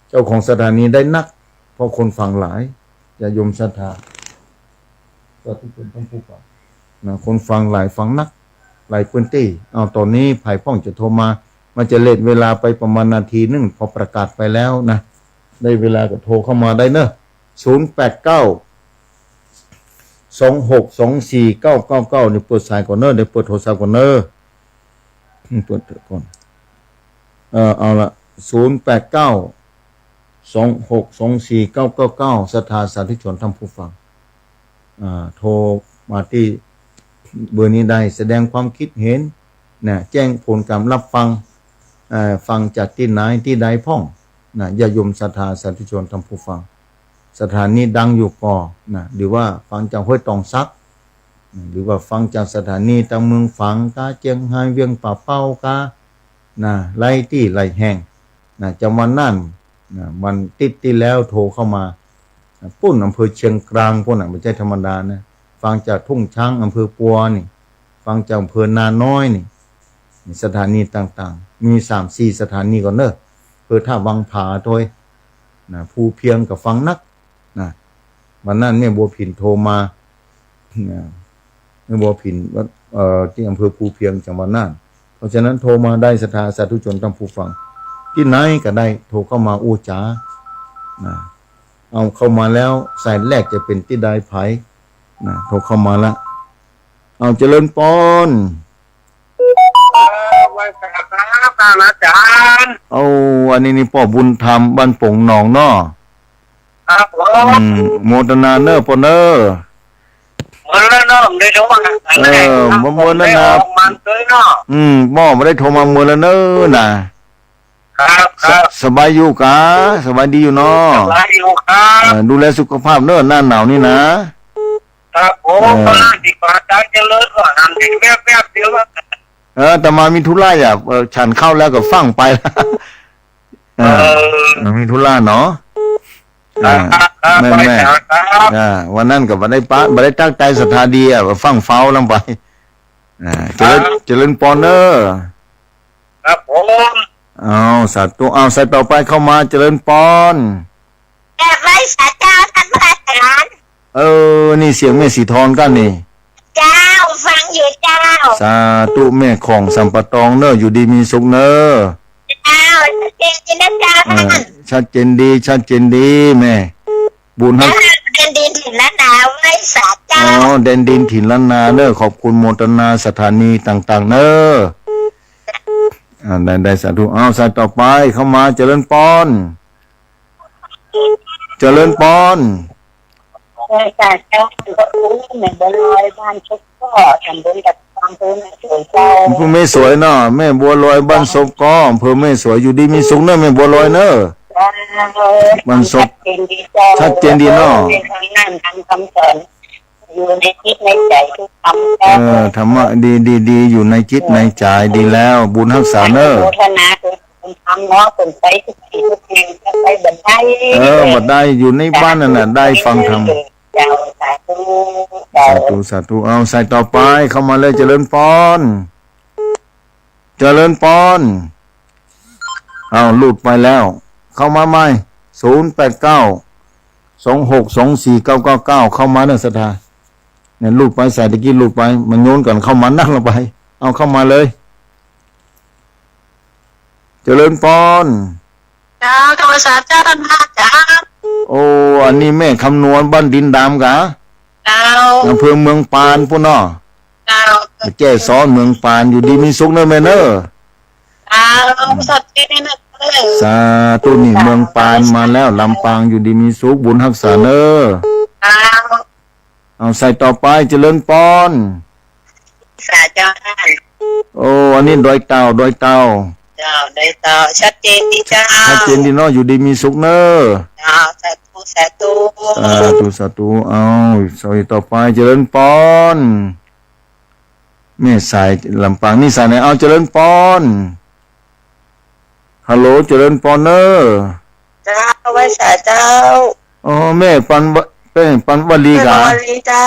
เจ้าของสถานีได้นัก เพราะคนฟังหลาย ญาติโยมศรัทธา สาธุชนท่านผู้ฟังนะ คนฟังหลาย ฟังนัก หลายพื้นตี้ เอา ต๋อนนี้ใผพ่องจะโทรมา มันจะเลทเวลาไปประมาณนาทีนึ่ง พอประกาศไปแล้วนะ ได้เวลาก็โทรเข้ามาได้เนอะ ศูนย์แปดเก้า สองหกสองสี่เก้าเก้าเก้า เดี๋ยวเปิดสายก่อนเนอะ เดี๋ยวเปิดโทรศัพท์ก่อนเนอะ เปิดก่อน เออ เอาละ ศูนย์แปดเก้า สองหกสองสี่เก้าเก้าเก้า ศรัทธาสาธุชนท่านผู้ฟัง อ่า โทรมาตี้เบอร์นี้ได้ แสดงความคิดเห็นนะ แจ้งผลก๋านรับฟัง เอ่อ ฟังจากตี้ไหนตี้ใดพ่องนะ ญาติโยมศรัทธาสาธุชนท่านผู้ฟัง สถานีดังอยู่ก่อนะ หรือว่าฟังจากห้วยตองสัก หรือว่าฟังจากสถานีตางเมืองฝางกา เจียงฮาย เวียงป่าเป้ากา นะ หลายตี้หลายแห่งนะ จังหวัดน่านนะ วันอาทิตย์ตี้แล้วโทรเข้ามานะ ปู๊นอำเภอเชียงกลางปู๊นน่ะ บ่ใจ้ธรรมดานะ ฟังจากทุ่งช้าง อำเภอปัวนี่ ฟังจากอำเภอนาน้อยนี่ สถานีต่างๆ มีสามสี่สถานีก่อเนอะ อำเภอท่าวังผาตวยนะ ภูเพียงก็ฟังนัก นะ วันนั้นแม่บัวผินโทรมา นะ แม่บัวผิน เอ่อ ตี้อำเภอภูเพียง จังหวัดน่าน เพราะฉะนั้นโทรมาได้ ศรัทธาสาธุชนท่านผู้ฟัง ตี้ไหนก็ได้ โทรเข้ามาอู้จ๋า นะ เอาเข้ามาแล้ว สายแรกจะเป๋นตี้ใดใผ นะ โทรเข้ามาละ เอา เจริญปอน เออ ไหว้สาครับ ท่านอาจารย์ เอา อันนี้นี่ป้อบุญธรรมบ้านโป่งหนองเนาะ ครับผม อืม โมทนาเน้อปอนเน้อ เมินแล้วเนาะ บ่ได้โทรมา เออ เมินแล้วนะ ได้ออกมาเลยเนาะ อืม ป้อบ่ได้โทรมาเมินแล้วเน้อนะ ครับ ครับ ส- สบายอยู่กา สบายดีอยู่เนาะ สบายอยู่ครับ เออ ดูแลสุขภาพเน้อ หน้าหนาวนี่นะ ครับผม เออ กำลังสิกวาดจานเจริญก็หันไปแวบๆ เดี๋ยวว่า เออ อาตมามีธุระอยาก เออ ฉันข้าวแล้วก็ฟั่งไป เออ เออ มีธุระเนาะ ครับ อ่า ครับ แม่น ไหว้สาครับ อ่า วันนั้นก็บ่ได้ปะ บ่ได้ตั้งใจ๋ศรัทธาดีอะ ฟั่งเฝ้าลำไป อ่า เจริญ ครับ เจริญปอนเน้อ ครับผม เอา สาธุ เอา สายต่อไปเข้ามา เจริญปอน กราบไหว้สาเจ้าท่านพระอาจารย์ เออ นี่เสียงแม่สีทองกั๋นนี่ เจ้า ฟังอยู่เจ้า สาธุ แม่ของสำปะตองเน้อ อยู่ดีมีสุขเน้อ เจ้า ชัดเจนดีนะเจ้า เออ ท่าน ชัดเจนดี ชัดเจนดีแม่ บุญฮัก แดนดินถิ่นล้านนาไหว้สาเจ้า อ๋อ แดนดินถิ่นล้านนาเน้อ ขอบคุณโมทนาสถานีต่างๆ เน้อ อ่า ได้ ได้ สาธุ เอา สายต่อไปเข้ามา เจริญปอน เจริญปอน ไหว้สาเจ้า แม่บัวลอยบ้านซบก้อ ตำบลตะกอง อำเภอแม่สวยเจ้า อำเภอแม่สวยเนาะ แม่บัวลอยบ้านซบก้อ อำเภอแม่สวย อยู่ดีมีสุขเน้อ แม่บัวลอยเน้อ เจ้า บ้านซบ ชัดเจนดีเจ้า ชัดเจนดีเนาะ ในทางนั้นทางคำสอน อยู่ในจิตในใจ๋ทุกกำเจ้า เออ ธรรมะดี ดี ดี อยู่ในจิตในใจ๋ ดีแล้ว บุญฮักษาเน้อ อนุโมทนา บุญธรรมเนาะ เปิ้นไปทุกตี้ทุกแห่ง จะไปบ่ได้ เออ บ่ได้ อยู่ในบ้านนั่นน่ะ ได้ฟังธรรม เจ้า สาธุ เจ้า สาธุ สาธุ เอา สายต่อไปเข้ามาเลย เจริญปอน เจริญปอน เอา หลุดไปแล้ว เข้ามาใหม่ ศูนย์แปดเก้า สองหกสองสี่เก้าเก้าเก้า เข้ามาเน้อศรัทธา เนี่ย หลุดไป สายตะกี้หลุดไป มันโยนกั๋นเข้ามานักละไป เอา เข้ามาเลย เจริญปอน เจ้า ถวายสาเจ้าท่านพระอาจารย์ โอ้ อันนี้แม่คำนวณบ้านดินดำกา เจ้า อำเภอเมืองปานปู้นเนาะ เจ้า แจ้ซ้อนเมืองปาน อยู่ดีมีสุขเน้อแม่เน้อ เจ้า อืม สัตว์ที่นี่นะเจ้า สาธุ นี่เมืองปานมาแล้ว ลำปาง อยู่ดีมีสุข บุญฮักษาเน้อ เจ้า เอา สายต่อไป เจริญปอน สาเจ้า โอ้ อันนี้ดอยเต่า ดอยเต่า เจ้า ดอยเต่า ชัดเจนดีเจ้า ชัดเจนดีเนาะ อยู่ดีมีสุขเน้อ เจ้า สาธุ สาธุ สาธุ สาธุ เอา สายต่อไป เจริญปอน แม่สายลำปาง นี่สายไหน เอา เจริญปอน ฮัลโหล เจริญปอนเน้อ เจ้า ไหว้สาเจ้า อ๋อ แม่ปันว- แม่ปันวลีกา แม่ปันวลีเจ้า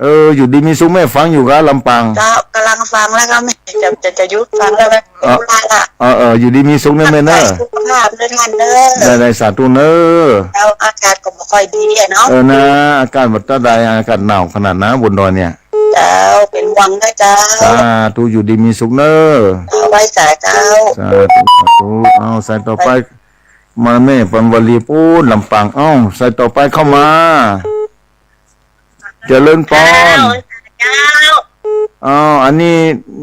เออ อยู่ดีมีสุข แม่ฟังอยู่กา ลำปาง เจ้า ก่ำลังฟังแล้วก็แม่จะ จะ จะหยุดฟังแล้วแม่ เออ เวลาละ เออ เออ อยู่ดีมีสุขเน้อแม่เน้อ สุขภาพเน้อท่านเน้อ ได้ ได้ สาธุเน้อ เจ้า อากาศก็บ่ค่อยดีอะเนาะ เออ นะ อากาศบ่เต้าใด อากาศหนาวขนาดนะ บนดอยเนี่ย เจ้า เป๋นห่วงนะเจ้า สาธุ อยู่ดีมีสุขเน้อ เจ้า ไหว้สาเจ้า สาธุ สาธุ เอา สายต่อไป มาแม่ปันวลีปู๊นลำปาง เอ้า สายต่อไปเข้ามา เจริญปอน เจ้า เจ้า อ้าว อันนี้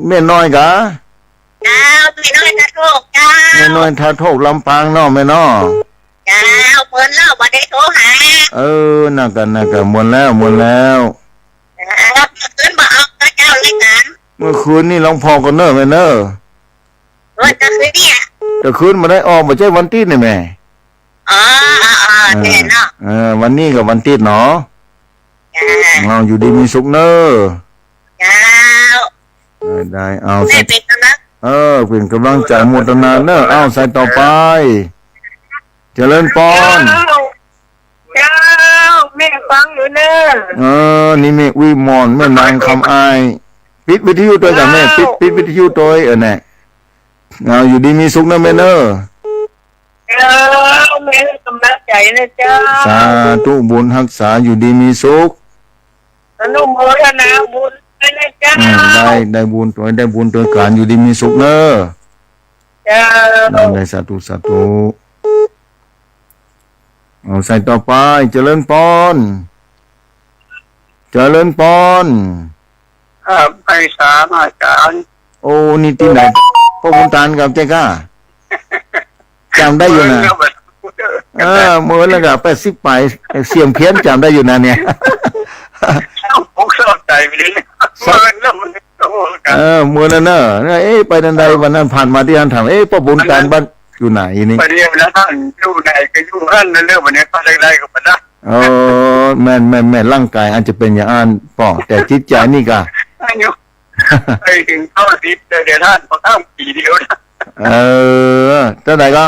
แม่น้อยกา เจ้า แม่น้อยท่าโทกเจ้า แม่น้อยท่าโทกลำปางเนาะแม่เนาะ เจ้า เมินแล้วบ่ได้โทรหา เออ นั่นกะ นั่นกะ เมินแล้ว เมินแล้ว เจ้า เมินบ่เอาเจ้าเลยกัน เมื่อคืนนี่ร้องผ่อก่อนเน้อแม่เน้อ วันกลางคืนเนี่ย กลางคืนบ่ได้ออก บ่ใจ้วันติ๊ดนี่แม่ อ๋อ อ๋อ อ๋อ เออ แน่เนาะ เออ วันนี้กับวันติ๊ดเนาะ จ้า เอา อยู่ดีมีสุขเน้อ เจ้า ได้ ได้ เอา แม่เป๋นกำลัง เออ เป๋นกำลังใจ๋ โมทนาเน้อ เอา สายต่อไป เจริญปอน เจ้า เจ้า แม่ฟังอยู่เน้อ เออ นี่แม่วิมล แม่นางคำอ้าย ปิดวิทยุตวยจ้ะแม่ เจ้า ปิด ปิดวิทยุตวย เออ แน่ เอา อยู่ดีมีสุขเน้อแม่เน้อ เจ้า แม่กำลังใจ๋นะเจ้า สาธุ บุญฮักษา อยู่ดีมีสุข อนุโมทนาบุญด้วยนะเจ้า อืม ได้ ได้บุญตวย ได้บุญตวยก๋าน อยู่ดีมีสุขเน้อ เจ้า ได้ ได้ สาธุ สาธุ เอา สายต่อไป เจริญปอน เจริญปอน ครับ ไพศาลอาจารย์ โอ้ นี่ตี้ไหน ป้อบุญตานกับเจ๊ก้า จ๋ำได้อยู่นะ เมินแล้วบ่ เออ เมินแล้วก็แปดสิบป๋าย เสียงเพี้ยนจ๋ำได้อยู่นะเนี่ย ผมเข้าใจ๋ไปเลย เมินแล้วมัน โอ้ ครับ เออ เมินแล้วเนอะ เอ๊ะ ไปตันใด วันนั้นผ่านมาตี้หั้นถาม เอ๊ะ ป้อบุญตานบ้านอยู่ไหนนี่ ไปเรียนแล้วหั้น อยู่ไหนก็อยู่หั้น แล้วเรื่องวันนี้ไปได้ก็ไปได้ เออ แม่น แม่น แม่น ร่างก๋ายอาจจะเป๋นอย่างอั้นป้อ แต่จิตใจ๋นี่ก้า อายุ ไปเถิงเก้าสิบ แต่เดี๋ยวหั้น พอข้ามปี๋เดียวนะ เออ เต้าใดก็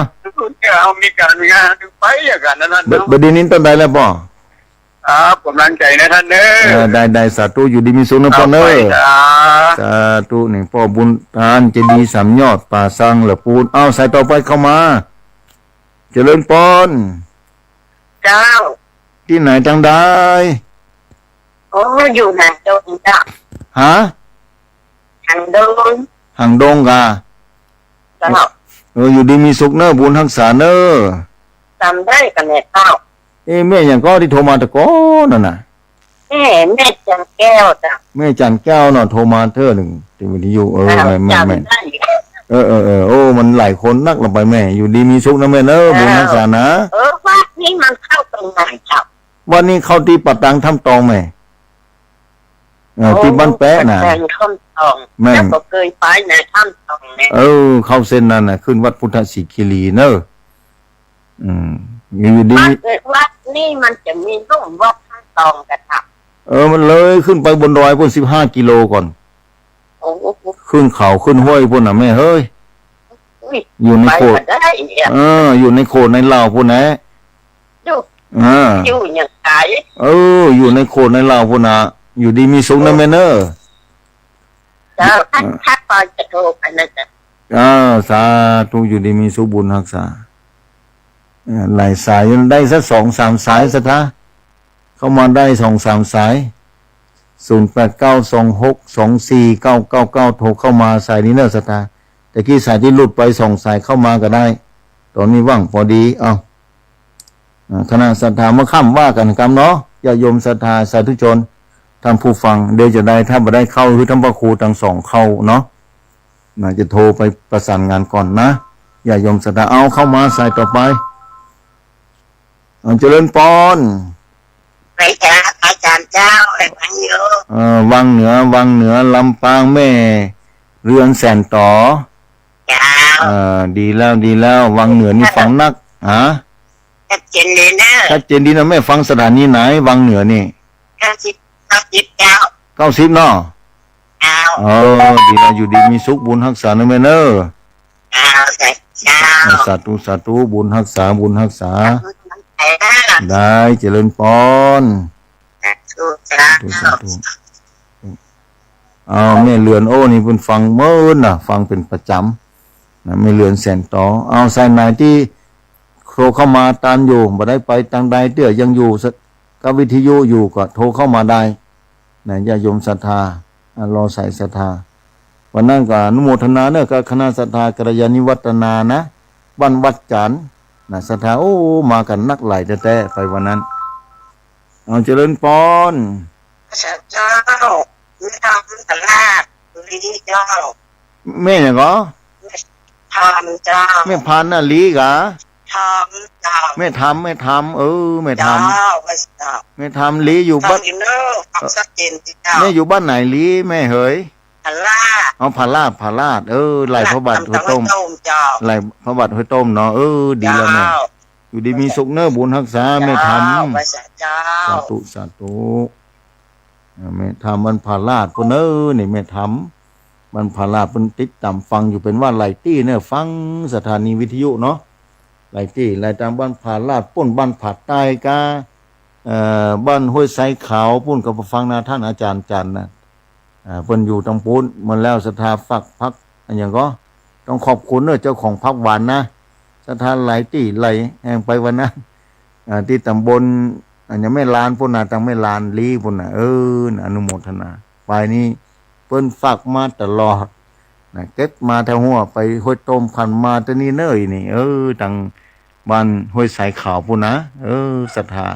เนี่ย เฮามีก๋านมีงานไปอย่างกั๋นนั่นน่ะ บ่ เนาะ บ่ดีนี้เต้าใดแล้วป้อ ครับ ก๋ำลังใจ๋นะต้านเน้อ เออ ได้ ได้ สาธุ อยู่ดีมีสุขนะป้อเน้อ เอาไปจ้า สาธุ นี่ป้อบุญตาน เจดีย์สามยอด ป่าซางละปูน เอา สายต่อไปเข้ามา เจริญปอน เจ้า ตี้ไหนตังใด โอ้ อยู่หางดงเจ้า ฮะ หางดง หางดงก้า เจ้า เออ อยู่ดีมีสุขเน้อ บุญฮักษาเน้อ จ๋ำได้ก่อแม่เจ้า เอ๊ะ แม่หยังก็ตี้โทรมาแต่ก่อนนั่นน่ะ แม่ แม่จันแก้วเจ้า แม่จันแก้วเนาะ โทรมาเตื้อนึ่งตี้วิทยุ เออ เจ้า แม่น แม่น จ๋ำได้ เออ เออ เออ โอ้ มันหลายคนนักละไปแม่ อยู่ดีมีสุขนะแม่เน้อ เจ้า บุญฮักษานะ เออ วัดนี้มันเข้าตรงไหนเจ้า วัดนี้เข้าตี้ป่าตางถ้ำตองแม่ เออ โอ้ ตี้บ้านแป๊ะน่ะ ป่าตางถ้ำตอง แม่น เจ้าก็เกยไปในถ้ำตองเนี่ย เออ เข้าเส้นนั้นน่ะ ขึ้นวัดพุทธสิขิลีเน้อ อืม อยู่ดี วัด วัดนี่มันจะมีลุ่มวัดถ้ำตองกะเจ้า เออ มันเลยขึ้นไปบนดอยปู๊นสิบห้ากิโลก่อน โอ้โห ขึ้นเขาขึ้นห้วยปู๊นน่ะแม่เฮ้ย อุ๊ย อยู่ในโขด ไปบ่ได้เนี่ย เออ อยู่ในโขดในเหล่าปู๊นแหละ อยู่ เออ อยู่อย่างไกล เออ อยู่ในโขดในเหล่าปู๊นน่ะ อยู่ดีมีสุขนะแม่เน้อ เจ้า ถ้า เออ ถ้าปอยจะโทรไปนะเจ้า อ่า สาธุ อยู่ดีมีสุข บุญฮักษา เออ หลายสาย ได้สักสองสามสายศรัทธา เข้ามาได้สองสามสาย ศูนย์แปดเก้าสองหกสองสี่เก้าเก้าเก้า โทรเข้ามาสายนี้เน้อศรัทธา แต่กี้สายตี้หลุดไปสองสายเข้ามาก็ได้ ต๋อนนี้ว่างปอดี เอ้า อ่า คณะศรัทธาเมื่อค่ำว่ากั๋นกำเนาะ ญาติโยมศรัทธาสาธุชน ท่านผู้ฟัง เดี๋ยวจะได้ ถ้าบ่ได้เข้า คือท่านพระครูตังสองเข้าเนาะ น่าจะโทรไปประสานงานก่อนนะ ญาติโยมศรัทธา เอาเข้ามาสายต่อไป เอาเจริญปอน ไปจ้า อาจารย์เจ้า ไปฟังอยู่ เอ่อ วังเหนือ วังเหนือ ลำปาง แม่เรือนแสนต๋อ เจ้า เอ่อ ดีแล้ว ดีแล้ว วังเหนือนี่ฟังนัก ฮะ ชัดเจนดีนะ ชัดเจนดีนะ แม่ฟังสถานีไหน วังเหนือนี่ เก้าสิบ เก้าสิบเจ้า เก้าสิบเนาะ เจ้า เออ ดีแล้ว อยู่ดีมีสุข บุญฮักษาเน้อแม่เน้อ เจ้า สาธุ เจ้า สาธุ สาธุ บุญฮักษา บุญฮักษา สาธุ ได้ เจริญปอน สาธุ สาธุ สาธุ สาธุ อ้าว แม่เรือน โอ้ นี่เปิ้นฟังเมินน่ะ ฟังเป๋นประจ๋ำนะ แม่เรือนแสนต๋อ อ้าว สายไหนตี้โทรเข้ามาตันอยู่ บ่ได้ไปตังใดเตื้อ ยังอยู่สะ กับวิทยุอยู่ก็โทรเข้ามาได้นะ ญาติโยมศรัทธา อ่ะ รอสายศรัทธา วันนั้นก็อนุโมทนาเน้อ กับคณะศรัทธากัลยาณิวัฒนานะ บ้านวัดจันทน์นะ ศรัทธา โอ้ มากั๋นนักหลายแต๊ๆ ไปวันนั้น เอาเจริญปอน เจ้า แม่ทำตลาดลีเจ้า แม่หยังก็ แม่ทำเจ้า แม่พันธุ์น่ะลีกะ ทำเจ้า แม่ทำ แม่ทำ เออ แม่ทำ เจ้า แม่ทำ แม่ทำลีอยู่บ้าน ฟังอยู่เน้อ ฟังชัดเจนดีเจ้า แม่อยู่บ้านไหนลี แม่เหย ผาลาด อ๋อ ผาลาด ผาลาด เออ ไหล่พระบาทห้วยต้ม ผาลาด ตำบลห้วยต้มเจ้า ไหล่พระบาทห้วยต้มเนาะ เออ ดีแล้วแม่ เจ้า อยู่ดีมีสุขเน้อ บุญฮักษา เจ้า แม่ทำ ไหว้สาเจ้า สาธุ สาธุ อ่า แม่ทำบ้านผาลาดปู๊นเน้อ นี่แม่ทำบ้านผาลาดปู๊น ติดต๋ามฟังอยู่เป๋นว่าหลายตี้เน้อ ฟังสถานีวิทยุเนาะ หลายตี้ หลายต๋าม บ้านผาลาดปู๊น บ้านผาใต้กา เอ่อ บ้านห้วยทรายขาวปู๊น ก็ฟังนะ ต้านอาจ๋ารย์จันทน์นะ อ่า เปิ้นอยู่ตางปู๊น เมินแล้วศรัทธาฝากผัก อะหยังก็ ต้องขอบคุณเน้อ เจ้าของผักหวานนะ ศรัทธาหลายตี้หลายแห่งไปวันนั้น อ่า ตี้ต๋ำบล อะหยัง แม่ลานปู๊นนะ ตางแม่ลานลีปู๊นนะ เออ อนุโมทนา ฝ่ายนี้เปิ้นฝากมาตลอดนะ เก็บมาแต่หั้วไปห้วยต้ม ขันมาแต่นี่เน้อ อีนี่ เออ ตางบ้านห้วยทรายขาวปู๊นนะ เออ ศรัทธา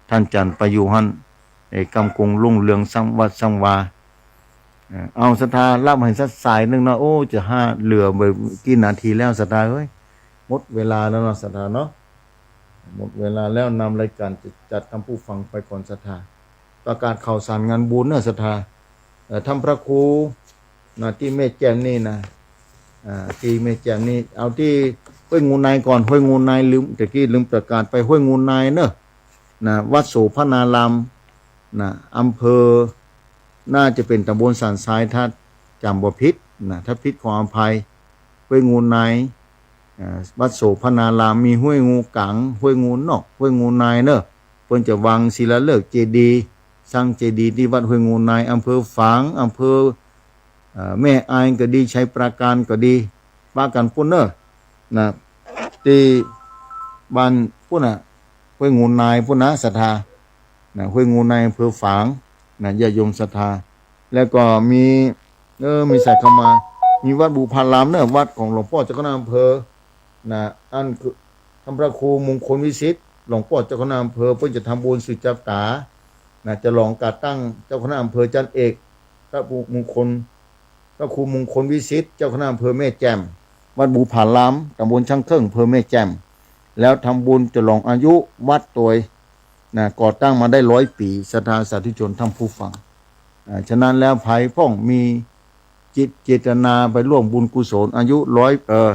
ต้านจันทน์ไปอยู่หั้น เอ่อ ก้ำกุ่งรุ่งเรืองสร้างวัดสร้างวา อ่า เอาศรัทธา รับหื้อสักสายนึ่งเนาะ โอ้ จะห้า เหลือบ่กี่นาทีแล้วศรัทธาเอ้ย หมดเวลาแล้วเนาะศรัทธาเนาะ หมดเวลาแล้ว นำรายการจะจากท่านผู้ฟังไปก่อนศรัทธา ประกาศข่าวสารงานบุญเนาะศรัทธา เอ่อ ท่านพระครูนะ ตี้แม่แจ่มนี่นะ อ่า ตี้แม่แจ่มนี่ เอาตี้ห้วยงูในก่อน ห้วยงูในลืม ตะกี้ลืมประกาศไป ห้วยงูในเนาะ นะ วัดโสภณาราม นะ อำเภอ น่าจะเป๋นตำบลสันทราย ถ้าจ๋ำบ่ผิดนะ ถ้าผิดขออภัย ห้วยงูใน อ่า วัดโสภณาราม มีห้วยงูก๋าง ห้วยงูนอก ห้วยงูในเนาะ เปิ้นจะวางศิลาฤกษ์เจดีย์ สร้างเจดีย์ตี้วัดห้วยงูใน อำเภอฝาง อำเภอ เอ่อ แม่อายก็ดี ชัยปราการก็ดี ปะกั๋นปู้นเนาะ นะ ตี้บ้านปู้นน่ะ ห้วยงูในปู้นนะศรัทธา นะ ห้วยงูใน อำเภอฝาง นะ ญาติโยมศรัทธา แล้วก็มี เออ มีสายเข้ามา มีวัดบุพารามเนาะ วัดของหลวงป้อเจ้าคณะอำเภอ นะ อันคือท่านพระครูมงคลวิสิทธิ์ หลวงป้อเจ้าคณะอำเภอ เปิ้นจะทำบุญสืบจาต๋า นะ จะหลองก่อตั้งเจ้าคณะอำเภอ จันเอก พระครูมงคล พระครูมงคลวิสิทธิ์ เจ้าคณะอำเภอแม่แจ่ม วัดบุพาราม ตำบลช้างเคิ่ง อำเภอแม่แจ่ม แล้วทำบุญฉลองอายุวัดตวย นะ ก่อตั้งมาได้ร้อยปี๋ ศรัทธาสาธุชนท่านผู้ฟัง อ่า ฉะนั้นแล้วใผพ่องมีจิตเจตนาไปร่วมบุญกุศลอายุร้อย เอ่อ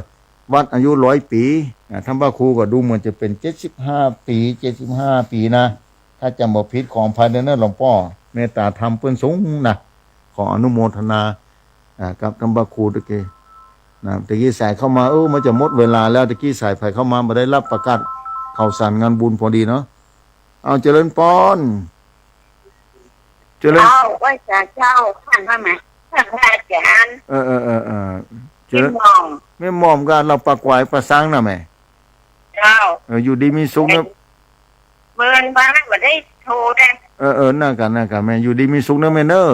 วัดอายุร้อยปี๋ อ่า ท่านพระครูก็ดูเหมือนจะเป๋นเจ็ดสิบห้าปี๋ เจ็ดสิบห้าปี๋นะ ถ้าจ๋ำบ่ผิดขออภัยเด้อเนาะ หลวงป้อ เมตตาธรรมเปิ้นสูงนะ ขออนุโมทนา อ่า กับท่านพระครูตะกี้ นะ ตะกี้สายเข้ามา เออ มันจะหมดเวลาแล้ว ตะกี้สายใผเข้ามา บ่ได้รับประกาศข่าวสารงานบุญพอดีเนาะ เอา เจริญปอน เจริญ เจ้า ไหว้สาเจ้า ข้างบ้านไหม ข้างพระอาจารย์ เออ เออ เออ เออ เจริญ แม่หม่อม แม่หม่อมกับเหล่าปากหวายปะซังน่ะแหม เจ้า เออ อยู่ดีมีสุขนะ เมินมาบ่ได้โทรได้ เออ เออ นั่นก่ะ นั่นก่ะแม่ อยู่ดีมีสุขเนาะแม่เนาะ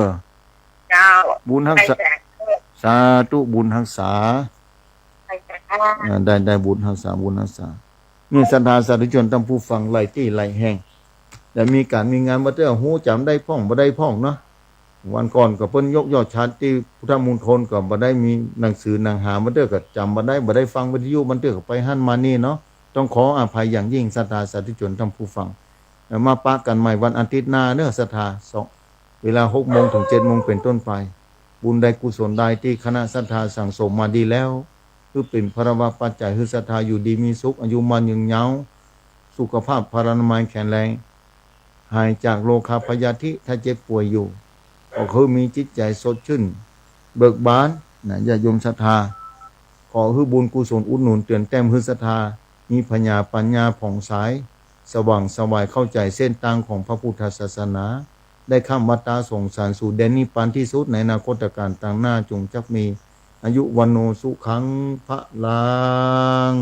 เจ้า บุญฮักษา ไปสาธุ สาธุ บุญฮักษา ไปสาธุ อ่า ได้ ได้บุญฮักษา บุญฮักษา นี่ศรัทธาสาธุชนท่านผู้ฟังหลายตี้หลายแห่ง แต่มีก๋านมีงานมาเตื้อ ฮู้จ๋ำได้พ่องบ่ได้พ่องเนาะ วันก่อนก็เปิ้นยกยอดชาร์ตตี้พุทธมณฑลก็บ่ได้มีหนังสือหนังหามาเตื้อ ก็จ๋ำบ่ได้ บ่ได้ฟังวิทยุมาเตื้อ ก็ไปหั้นมานี่เนาะ ต้องขออภัยอย่างยิ่งศรัทธาสาธุชนท่านผู้ฟัง แล้วมาปะกั๋นใหม่วันอาทิตย์หน้าเนาะศรัทธา สอง เวลาหกโมงถึงเจ็ดโมงเป๋นต้นไป บุญใดกุศลใดตี้คณะศรัทธาสั่งสมมาดีแล้ว หื้อเป๋นพลวปัจจัยหื้อศรัทธาอยู่ดีมีสุข อายุมั่นยืนยาว สุขภาพพลานามัยแข็งแรง หายจากโรคาพยาธิถ้าเจ็บป่วยอยู่ ก็คือมีจิตใจ๋สดชื่น เบิกบานนะ ญาติโยมศรัทธา ขอหื้อบุญกุศลอุดหนุนเติมแต้มหื้อศรัทธา มีผญาปัญญาผ่องใส สว่างไสวเข้าใจ๋เส้นตางของพระพุทธศาสนา ได้ข้ามวัฏฏะสงสารสู่แดนนิพพานที่สุดในอนาคตกาลตางหน้า จงจักมีอายุวัณโณสุขังพลัง